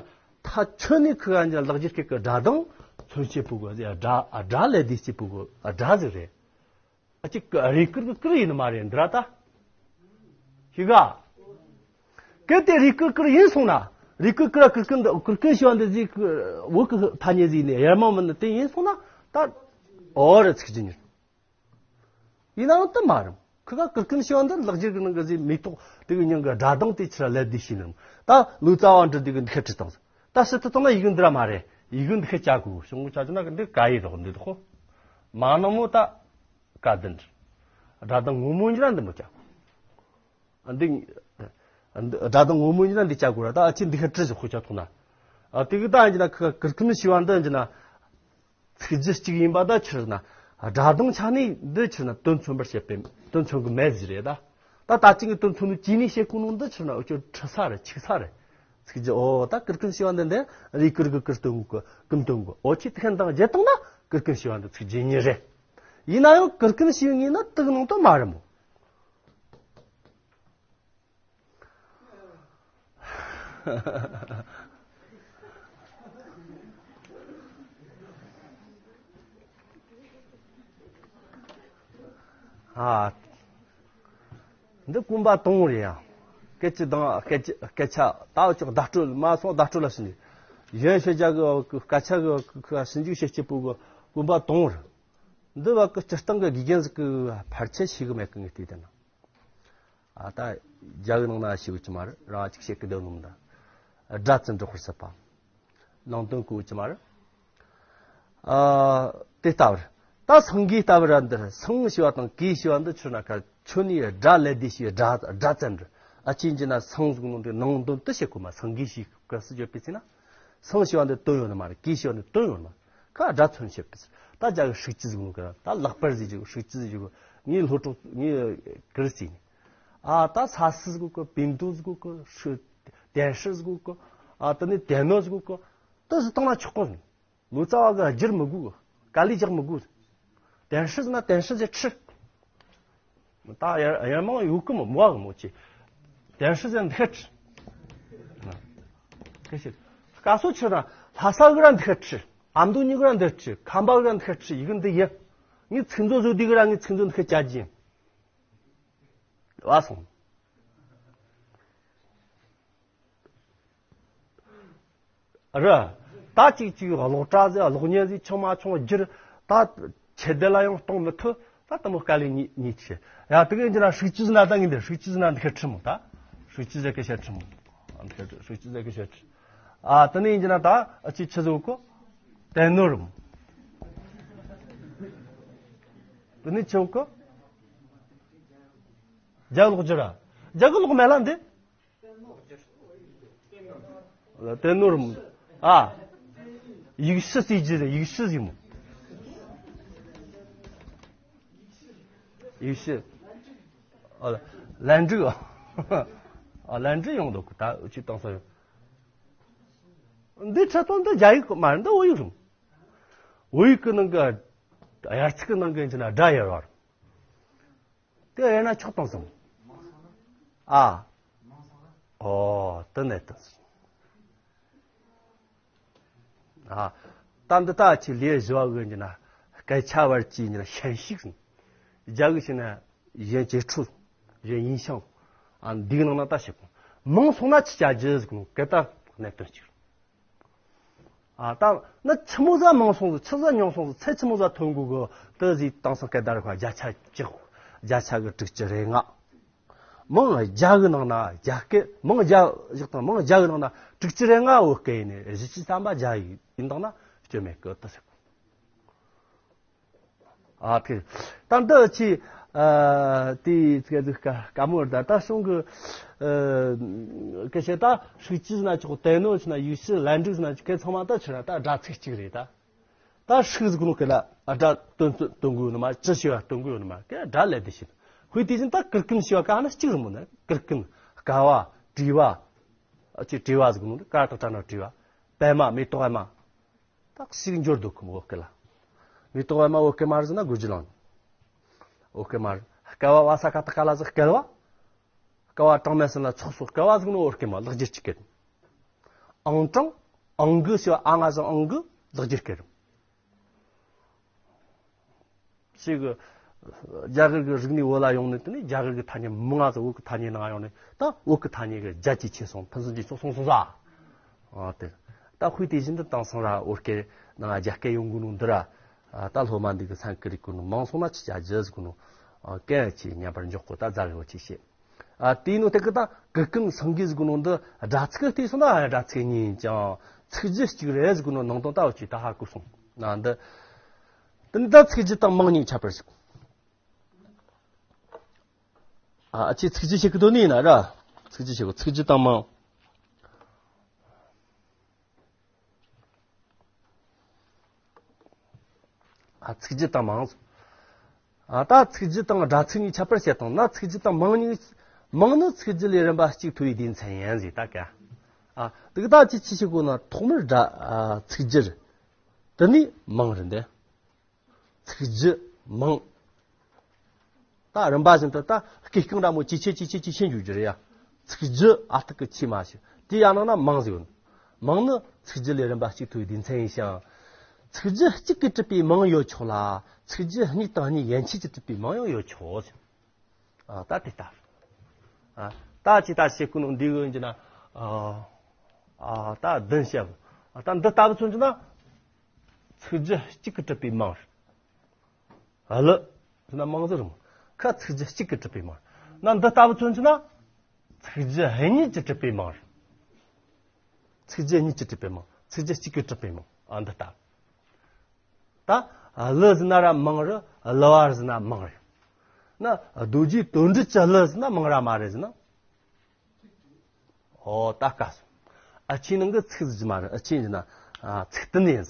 ཐ་ཆོད་ནི་ཁི་ག་འཇ་ལག་ཇིར་ཁི་གི་སྒྲ་གདངས་མཚོན་བྱེད་པུ་གི་ཟེ་སྒྲ་སྒྲ་ལས་དེ་སྐྱེ་པུ་གི་སྒྲ་ཟིག་རེད། ཨ་ཅིག་རིགས་ཀིར་གི་ཀིར་ཡིན་ནི་མ་རེད་འདི་ར་ད། ཤི་ག་གལ་ཏེ་རིགས་ཀིར་ཀིར་ཡིན་སོང་ན། རིགས་ཀིར་ཀིར་ཀིར་ཀིན་ཀིར་ཀིན་ཤི་བ་འདི་ཟིག་བོད་ཀི་ཐ་སྙད་ཟིག་ནས་ཡར་མ་མིན་ནི་དེ་ཡིན་སོང་ན། ད་འོ་ར་ཚིག་ཅི་ཉིར། ཡིན་ནའང་དུ་མ་རུང་ཁི་ག་ཀིར་ཀིན་ཤི་བ་འདི་ལག་ཇིར་གི་ནང་གི་ཟིག་མེ་ཏོག་དེ་གི་མྱིང་གི་སྒྲ་གདངས་དེ་ཆི་ར་ལད་དེ་ཤི་ནི་རུང་། ད་ལུས་རྩ་བ་འདྲི་དེ་གི་འདི་ཁ་ཁྲི་བཏང་ཟིག་ད་ཕྱི་དུ་བཏང་ན་ཡི་གུ་འདི་ར་མ་རེད། ཡི་གུ་འདི་ཁ་ཅ་གུ་ཤོང་གུ་ཆ་ཆུ་ན་གི་འདི་ག་ཡི་རོགས་འདི་དོ་ཁོ། མ་ནང་མོ་ད་ག་དི་འདྲི། སྒྲ་གདངས་ངོ་མོ་འཇི་ར་འདི་མོ་ཅག་འདི། སྒྲ་གདངས་ངོ་མོ་འཇི་ར་འདི་ཅག་གོ་ར་ད་ཨ་ཅི་འདི་ཁ་ཁྲི་ཟིག་ཁོ་ཅག་ཐོག་ན། ཨ་དེ་གི་ད་འཇི་ན་ཁི་ཀིར་ཀིན་ཤི་བ་འདི་འཇི་ན། ཚིག་རྒྱུ་གཅིག་ཡིན་པ་ད་ཆི་ར་ན། སྒྲ་གདངས་ཆ་ནས་འདི་ཆི་ར་ན་དོན་མཚོན་པར་བྱེད་པའི་དོན་མཚོན་གི་མེད་ཟིག་རེད་ད། ད་ད་ཅི་གི་དོན་མཚོན་ནི་ཅི་ནས་བྱེད་གོ་ནོ་འདི་ཆི་ར་ན་འུ་ཅོ་ཁྲི་ས་རེད་ཆིག་ས་རེད། ཚིག་རྒྱུ་འོ་ད་ཀིར་ཀིན་ཤི་བ་འདི་འདི་རིགས་ཀིར་གི་ཀིར་སྟོན་གོ་ཀིམ་སྟོན་གོ་འོ་ཆི་དེ་ཁན་དང་བརྒྱད་དང་ན་ཀིར་ཀིན་ཤི་བ་འདི་ཚིག་རྒྱུ་ཉིད་རེད། ཡིན་ན་ཡང་ཀིར་ཀིན་ཤི་བ་ངེས་ན་དུག་ནང་དུ་མ་རེད་མོ། ཨ། འདི་གོམ་པ་དང་པོ་རེད་ཡ། སྐད་ཆ་དང་སྐད་ཆ་སྐད་ཆ་ད་ཅོག་བརྡ་སྤྲོད་མ་སོང་བརྡ་སྤྲོད་ལ་ཕྱིན་ནས། གཞན་ཤོད་རྒྱ་གི་སྐད་ཆ་གི་ཞིབ་འཇུག་བྱེད་སྤྱད་པོ་གི་གོམ་པ་དང་པོ་རེད། འདི་བ་གི་སྤྱིར་བཏང་གི་དགེ་རྒན་ཟིག་གི་ཕལ་ཆེར་ཤེས་གི་མེད་གི་ངས་བལྟས་དེ་ན། ཨ་ད་རྒྱ་གི་ནང་ན་ཤེས་གི་ཅི་མ་རེད་རང་ཅིག་བཤད་གི་སྡོད་ནོ་མི་འདྲ། སྒྲ་ཙམ་འགྲོ་ཁར་སྲིད་པ། ནང་དོན་གོ་ཅི་མ་རེད། ཨ་དེ་ལྟ་བུར། ད་སེང་གེ་ལྟ་བུ་ར་འདིར་སེང་ཞེས་པ་དང་གེ་ཞེས་པ་འདི་ཆོད་ན་ཁ་ཆོད་ནས་སྒྲ་ལས་དེ་ཞེས་སྒྲ་སྒྲ་ཙམ་རེད། ཨ་ཅིན་གྱི་ན་སེང་ཟུག་ནོ་འདི་ནང་དོན་དུ་བཤད་གོ་མ་སེང་གེ་ཞེས་སྐབས་སུ་བརྗོད་པའི་ཚེ་ན། སེང་ཞེས་པ་འདི་དོན་ཡོད་ནི་མ་རེད་གེ་ཞེས་པ་འདི་དོན་ཡོད་ནི་མ་རེད་ཁ་སྒྲ་མཚོན་བཤད་པའི་ཚེ། ད་རྒྱ་གི་ཧྲུག་ཅི་ཟུག་ནོ་གི་ད་ལག་པར་ཟིག་ཅིག་ཧྲུག་ཅི་ཟིག་ཅིག་ངའི་སློབ་གྲོགས་ངའི་གིར་ཟིག་ནི། ཨ་ད་ས་སི་ཟིག་གོ་པིན་དུ་ཟིག་གོ་ཧྲུ་དན་ཧྲི་ཟིག་གོ་ཨ་ད་ནི་དན་ནོ་ཟིག་གོ་ད་ཟིག་བཏང་ན་ཆོག་གོ་ནི། ལོ་ཙཱ་བ་གི་བསྒྱུར་མི་དགོས། དཀའ་ལས་རྒྱག་མི་དགོས། དན་ཧྲི་ཟེར་ན་དན་ཧྲི་ཟེར་ཁྲི། ད་ཡར་ཡར་མང་ཡོད་གི་མོ་མོ་གི་མོ་ཅི། དན་ཧྲི་ཟེར་འདི་ཁྲི། ཁ་ཤས། སྐལ་སོ་ཆི་ན་ལྷ་ས་གི་ར་འདི་ཁྲི། ཨ་མདོ་གཉིས་གི་ར་འདི་ཁྲི། ཁམས་པ་གི་ར་འདི་ཁྲི་ཡི་གི་འདི་ཡི། ངའི་ཚིག་མཛོད་བཟོ་དུས་གི་ར་ངའི་ཚིག་མཛོད་འདི་ཁ་བཅའ་རྒྱུ་ཡིན། བ་སོང་། རེད། ད་ཅིག་ཅིག་གློག་དྲ་ཟེར་གློག་བརྙན་ཟེར་ཆུང་མ་ཆུང་བསྒྱུར། ད་ཆེ་སྡེ་ལ་ཡང་གཏོང་མི་ཐུབ། ད་དེ་མོ་དཀའ་ལས་ཉིད་ཉིད་ཆེ། ཡ་དེ་ག་ཡིན་གྱི་ན་ཧྲུག་ཅི་ཟེར་ན་ད་ངས་འདི་ཧྲུག་ཅི་ཟེར་ན་འདི་ཁ་ཁྲི་མོ་ད། ཧྲུག་ཅི་ཟེར་གི་ཤ་ཁྲི་མོ། འདི་ཁ་ཧྲུག་ཅི་ཟེར་གི་ཤ་ཁྲི། ཨ་དེ་ནས་ཡིན་གྱི་ན་ད་ཨ་ཅི་ཆི་ཟེར་གོ་དན་ནོ་རུ་མོ། དེ་ནས་ཆི་གོ་རྒྱ་གློག་བསྒྱུར་ར། རྒྱ་གི་གློག་མེད་ལ་འདི། དེ་ནོར་མོ། ཨ། ཡིག་ཤུ་ཟེར་གྱི་རེད་ཡིག་ཤུ་ཟེར་མོ། ཡིག་ཤུ། ཨ། ལན་ཀྲུའུ། ཨ་ལན་ཀྲུའུ་ཡོང་འདུག་ད་ཅི་བཏང་ས་ཡོད། འདི་ཁྲི་སྟོང་འདི་རྒྱ་ཡིག་མ་རེད་འདི་བོད་ཡིག་རེད། བོད་ཡིག་གི་ནང་གི་དབྱར་ཚིག་གི་ནང་གི་ཡིན་ན་སྒྲ་ཡོད་རེད། དེ་ཡིན་ན་ཆོག་དང་སོང་། ཨ། ཨོ། དེ་ནས་དང་སོང་། ཨ། ད་འདི་ད་ཆི་ལས་བཞི་བ་གི་ཡིན་ན་སྐད་ཆ་བར་གྱི་ཡིན་ན་ཤན་ཤུགས་སོང་། རྒྱ་གི་ཞིག་ན་གཞན་ཇེ་ཁྲུ། གཞན་ཡིན་ཤང་། ཨ་འདིའི་ནང་ན་ད་ཞིག་མང་སོང་ན་ཆི་བྱ་རྒྱུ་ཟིག་ནོ་སྐད་ད་གནད་དོན་གཅིག་ཨ་ད་ནི་ཆི་མོ་ཟ་མང་སོང་ཟིག་ཆི་ཟ་ཉུང་སོང་ཟིག་ཚེ་ཆི་མོ་ཟ་ཐོན་དགོས་གི་དེ་ཟིག་དེང་སང་སྐད་བརྡ་རིག་པ་བརྒྱ་ཆ་གཅིག་བརྒྱ་ཆ་གི་དྲུག་ཅུ་རེ་ལྔ། མང་རྒྱ་གི་ནང་ན་རྒྱ་སྐད་མང་རྒྱ་བཞག་དང་མང་རྒྱ་གི་ནང་ན་དྲུག་ཅུ་རེ་ལྔ་བོད་སྐད་ཡིན་ནི་བཞི་བཅུ་ཐམ་པ་རྒྱ་ཡིག་ཡིན་དང་ན་སྐྱོན་མེད་གི་དེ་ཟེར། ཨ་ཕིར། ད་འདི་ཆི། ཨ་དེའི་ཚིག་ཚིག་ཀ་ཀ་མོ་ར་ད་ད་གསུང་གི། ཨ་སྐད་ཆ་ད་ཧྲུག་ཅི་ཟེར་ན་ཆོག་དེ་ནོ་ཟེར་ན་ཡུག་ཤི་ལན་ཀྲུའུ་ཟེར་ན་ཆོག་སྐད་ཚང་མ་ད་ཆི་ར་ད་སྒྲ་ཚིག་གཅིག་རེད་ད། ད་ཧྲུག་ཟེར་གོ་ནོ་སྐད་ལ་ཨ་སྒྲ་སྟོན་སྟོན་གོ་ནི་མ་ཅི་ཞེས་པ་སྟོན་གོ་ནི་མ་སྐད་སྒྲ་ལས་དེ་ཤེས། ཧུའི་དེ་བཞིན་ད་ཀིར་ཀིན་ཞེས་པ་ག་ན་གཅིག་རེད་མོ་ནི་ཀིར་ཀིན་ཀ་བ་བྲིས་པ། ཨ་ཅི་བྲིས་པ་ཟེར་གོ་ནོ་ཀ་ཏོ་ཏྲ་ན་བྲིས་པ། པད་མ་མེ་ཏོག་པད་མ། ད་ཞིག་འབྱོར་འདུག་གི་མོ་བོད་སྐད་ལ། མེ་ཏོག་པད་མ་བོད་སྐད་མ་རེད་ཟེར་ན་དགོས་རྒྱུ་ལང་། འོ་སྐད་མ་རེད། བསྐལ་བ་བ་ས་ཀ་ཏ་ཀ་ལ་ཟིག་བསྐལ་བ། བསྐལ་བ་གྲངས་མེད་གསུམ་ལ་ཚོགས་སོགས་བསྐལ་བ་ཟིག་ནོ་འོ་སྐད་མ་ལེགས་སྒྱུར་གཅིག་གི། ཨང་གྲངས་ཨང་གི་ཞེས་པ་ཨ་ང་ཟིག་ཨང་གི་ལེགས་སྒྱུར་གི་རེད། ཞིག་གི་རྒྱ་གར་གི་རིག་གནས་བོད་ལ་ཡོང་ནས་དེ་ནས་རྒྱ་གར་གི་ཐ་སྙད་མང་ང་ཟིག་བོད་གི་ཐ་སྙད་ནང་ཡོང་ནས་ད་བོད་གི་ཐ་སྙད་གི་རྒྱ་ཆེ་ཆེ་སོང་ཕུན་སུམ་ཇེ་ཚོགས་སོང་སོང་ཟ། ཨ་དེ་ད་དཔེ་དེ་བཞིན་དུ་དེང་སང་ར་བོད་སྐད་ནང་རྒྱ་སྐད་ཡོང་གི་ནོ་འདི་ར། ཨ་ད་སློབ་མ་འདི་གི་སེམས་ཁུར་གི་ནོ་མང་སོང་ན་ཅི་བྱ་རྒྱུ་ཟིག་ནོ། ཨ་གན་ཅི་ཉམས་པར་འཇོག་གོ་ད་རྫ་གི་བོ་ཅི་བཤད། ཨ་དེའི་ནང་དེ་གི་ད་གི་ཀུན་སངས་རྒྱས་ཟེར་གོ་ནོ་འདི་སྒྲ་ཚིག་བལྟས་སོང་ན་སྒྲ་ཚིག་གཉིས་ཡིན་ཀྱང་ཚིག་རྒྱུད་གཅིག་རེད་ཟེར་གོ་ནོ་ནང་དོན་ལྟ་བུ་ཅིག་ད་ཧ་གོ་སོང་ན་འདི། དེ་ནི་ད་ཚིག་རྒྱུད་དང་མིང་གཉིས་ཁྱད་པར་ཞིག་ཨ་ཨ་ཅེ་ཚིག་རྒྱུད་བཤད་གི་དོན་ནི་ཡིན་ན་ར། ཚིག་རྒྱུད་བཤད་གོ་ཚིག་རྒྱུད་དང་མིང་། ཨ་ཚིག་རྒྱུད་དང་མིང་། ཨ་ད་ཚིག་རྒྱུད་དང་སྒྲ་ཚིག་གཉིས་ཁྱད་པར་བཤད་དང་ན་ཚིག་རྒྱུད་དང་མིང་གཉིས། མིང་ནི་ཚིག་རྒྱུད་ལས་རིམ་པ་གཅིག་མཐོ་བའི་སྡེ་ཚན་ཡིན་ཟིག་ད་ག་ཨ་དེ་གི་ད་ཅི་ཅི་ཞིག་གོ་ན་ཐོག་མར་སྒྲ་ཨ་ཚིག་རྒྱུད། དེ་ནས་མིང་རེད་འདི། ཚིག་རྒྱུད་མིང་། ད་རིམ་པ་བཞིན་དུ་ད་སྐད་རྐང་འདྲ་མོ་ཇེ་ཆེ་ཇེ་ཆེ་ཇེ་ཆེ་འགྱུར་རྒྱུ་རེད་ཡ། ཚིག་རྒྱུད་ཨ་ཐུར་གི་ཆེ་མ་ཞིག་དེ་ཡང་ནང་ན་མིང་ཟེར་ཡོད། མིང་ནི་ཚིག་རྒྱུད་ལས་རིམ་པ་གཅིག་མཐོ་བའི་སྡེ་ཚན་ཡིན་ཞིང་། ཚིག་རྒྱུད་གཅིག་གིས་གྲུབ་པའི་མིང་ཡོད་ཆོག་ལ། ཚིག་རྒྱུད་གཉིས་དང་གཉིས་ཡན་ཆད་ཀྱིས་གྲུབ་པའི་མིང་ཡང་ཡོད་ཆོག་ཨ་ད་དེ་ལྟ་བུ། ཨ་ད་ཅི་ལྟ་བྱེད་ཀུན་འདི་གི་ཡིན་གྱི་ན། ཨ་ད་བདུན་བཤད། ཨ་ད་འདི་ལྟ་བུ་མཚོན་གྱི་ན། ཚིག་རྒྱུད་གཅིག་གིས་གྲུབ་པའི་མིང་། ཨ་ལ། ཟེར་ན་མིང་ཟེར་རུང་། ཁ་ཚིག་རྒྱུད་གཅིག་གིས་གྲུབ་པའི་མིང་། ན་འདི་ལྟ་བུ་མཚོན་གྱི་ན། ཚིག་རྒྱུད་གཉིས་ཀྱིས་གྲུབ་པའི་མིང་། ཚིག་རྒྱུད་གཉིས་ཀྱིས་གྲུབ་པའི་མིང་། ཚིག་རྒྱུད་གཅིག་གིས་གྲུབ་པའི་མིང་། ཨ་འདི་ལྟ་བུ། ད་ལི་ཟེར་ན་ར་མིང་རེད། ལི་བ་ཟེར་ན་མིང་རེད། ན་རྡོ་རྗེ་དོན་གྲུབ་ཀྱི་ལི་ཟེར་ན་མིང་ར་མ་རེད་ཟེར་ན། ཨོ་ད་དཀའ་སོང་། ཨ་ཆེ་ནང་གི་ཚིག་ཟེར་གྱི་མ་རེད། ཨ་ཆེ་ཟེར་ན་ཚིག་དོན་ཡིན།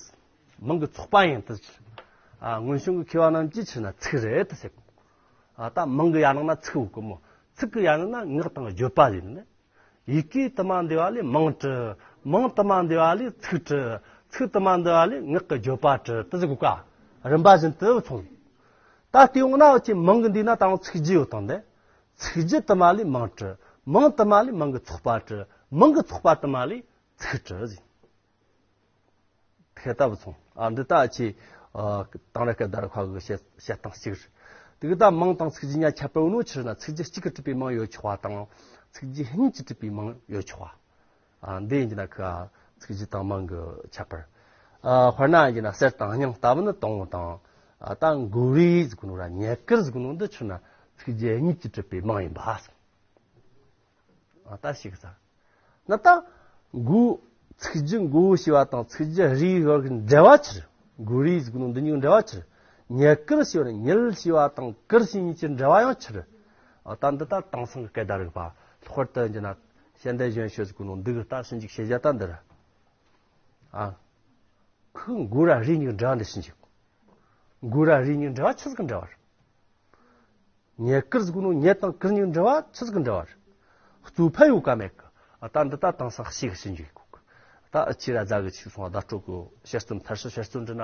མིང་གི་ཚོགས་པ་ཡིན་དུ་ཕྱིར། ཨ་སྔོན་བྱུང་གི་མཁས་པ་རྣམས་ཀྱིས་ཕྱིར་ན་ཚིག་རེད་དུ་ཟེར། ཨ་ད་མིང་གི་ཡ་ནང་ན་ཚིག་ཡོད་གི་མོ། ཚིག་གི་ཡ་ནང་ན་ངག་དང་བརྗོད་པ་ཡིན་ནི། ཡི་གེ་དུ་མ་འདི་བ་ལས་མིང་བྲི། མིང་དུ་མ་འདི་བ་ལས་ཚིག་བྲི། ཚིག་དུ་མ་འདི་བ་ལས་ངག་གི་བརྗོད་པ་བྲི་དུ་ཟེར་གོ་ཀ་རིམ་པ་བཞིན་དུ་མཚུངས། ད་དེ་འོང་ན་ཅི་མིང་གི་འདི་ན་ད་ཚིག་རྒྱུད་ཡོད་དང་འདི། ཚིག་རྒྱུད་དུ་མ་ལས་མིང་བྲི། མིང་དུ་མ་ལས་མིང་གི་ཚོགས་པ་བྲི། མིང་གི་ཚོགས་པ་དུ་མ་ལས་ཚིག་བྲི་ཟེར། དེ་ལྟ་བུ་མཚུངས། ཨ་འདི་ལྟ་ཅི། ཨ་དེང་རབས་སྐད་བརྡ་རིག་པ་གི་བཤད་བཤད་སྟངས་གཅིག་རེད། དེ་གི་ད་མིང་དང་ཚིག་རྒྱུད་གཉིས་ཁྱད་པར་ཡོད་ནོ་ཕྱིར་ན་ཚིག་རྒྱུད་གཅིག་གིས་གྲུབ་པའི་མིང་ཡོད་ཆོག་པ་དང་། ཚིག་རྒྱུད་གཉིས་ཀྱིས་གྲུབ་པའི་མིང་ཡོད་ཆོག་པ། ཨ་འདི་ཡིན་གྱི་ན་ཁ་ཚིག་རྒྱུད་དང་མིང་གི་ཁྱད་པར། ཨ་དཔེར་ན་ཡིན་གྱི་ན་གསེར་དང་སྙིང་ལྟ་བུ་ནི་དང་པོ་དང་། ཨ་ད་མགོ་རུས་ཟེར་གོ་ནོ་ར་ཉེ་དཀར་ཟེར་གོ་ནོ་འདི་ཕྱིར་ན་ཚིག་རྒྱུད་གཉིས་ཀྱིས་གྲུབ་པའི་མིང་ཡིན་པ། ཨ་ད་ཞིག་ས། ན་ད། མགོ། ཚིག་རྒྱུད་མགོ་ཞེས་པ་དང་ཚིག་རྒྱུད་རུས་བར་གྱི་འབྲེལ་བ་ཕྱིར། མགོ་རུས་ཟེར་གོ་ནོ་འདི་གཉིས་འབྲེལ་བ་ཕྱིར། ཉེ་དཀར་ཞེས་པ་ནི་ཉེ་ཞེས་པ་དང་དཀར་ཞེས་གཉིས་ཀྱི་འབྲེལ་བ་ཡང་ཕྱིར། ཨ་ད་འདི་ད་དེང་སང་གི་སྐད་བརྡ་རིག་པ་ལྷག་པར་དུ་ཡིན་གྱི་ན་ཤེས་ལྡན་གཞོན་ཤོས་ཟེར་གོ་ནོ་འདི་གི་ད་ཞིབ་འཇུག་བྱེད་བྱ་ད་འདི་ར། ཨ། ཁོས་མགོ་ར་རུས་གཉིས་འབྲེལ་བ་འདི་ཞིབ་འཇུག་མགོ་ར་རུས་གཉིས་འབྲེལ་བ་ཆི་ཟིག་གི་འབྲེལ་བ་རེད། ཉེ་དཀར་ཟེར་གོ་ནོ་ཉེ་དང་དཀར་གཉིས་འབྲེལ་བ་ཆི་ཟིག་གི་འབྲེལ་བ་རེད། གཙོ་ཕལ་ཡོད་ཀ་མེད་གི། ཨ་ད་འདི་ད་དེང་སང་ཞིག་ཞིབ་འཇུག་གི་གོ་གི། ད་ཨ་ཆི་ར་རྫ་གི་ཆིག་སོང་བ་བརྡ་སྤྲོད་གི་དཔྱད་རྩོམ་མཐར་ཕྱིན་དཔྱད་རྩོམ་འབྲི་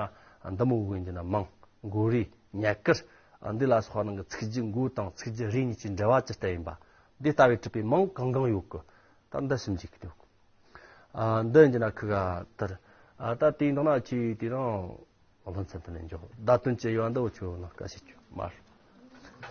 ན་འདི་མོ་གི་ཡིན་གྱི་ན་མིང་མགོ་རུས་ཉེ་དཀར། ཨ་འདི་ལ་སོགས་ནང་གི་ཚིག་རྒྱུད་མགོ་དང་ཚིག་རྒྱུད་རུས་གཉིས་ཀྱི་འབྲེལ་བ་ཇི་ལྟར་ཡིན་པ། འདི་ལྟ་བུའི་གྲུབ་པའི་མིང་གང་གང་ཡོད་གི། ད་འདི་ཞིབ་འཇུག་གི་འདུག་ཨ་འདི་ཡིན་གྱི་ན་ཁི་ག་དར། ཨ་ད་དེའི་ནང་ན་ཆི་དེ་རང་། ཨ་ལྷོ་མཚན་དུ་ནས་འཇོག་བརྡ་དོན་གྱི་དབྱེ་བ་འདི་འུ་ཆོ་ནང་ཁ་ཤས་ཀྱི་མར།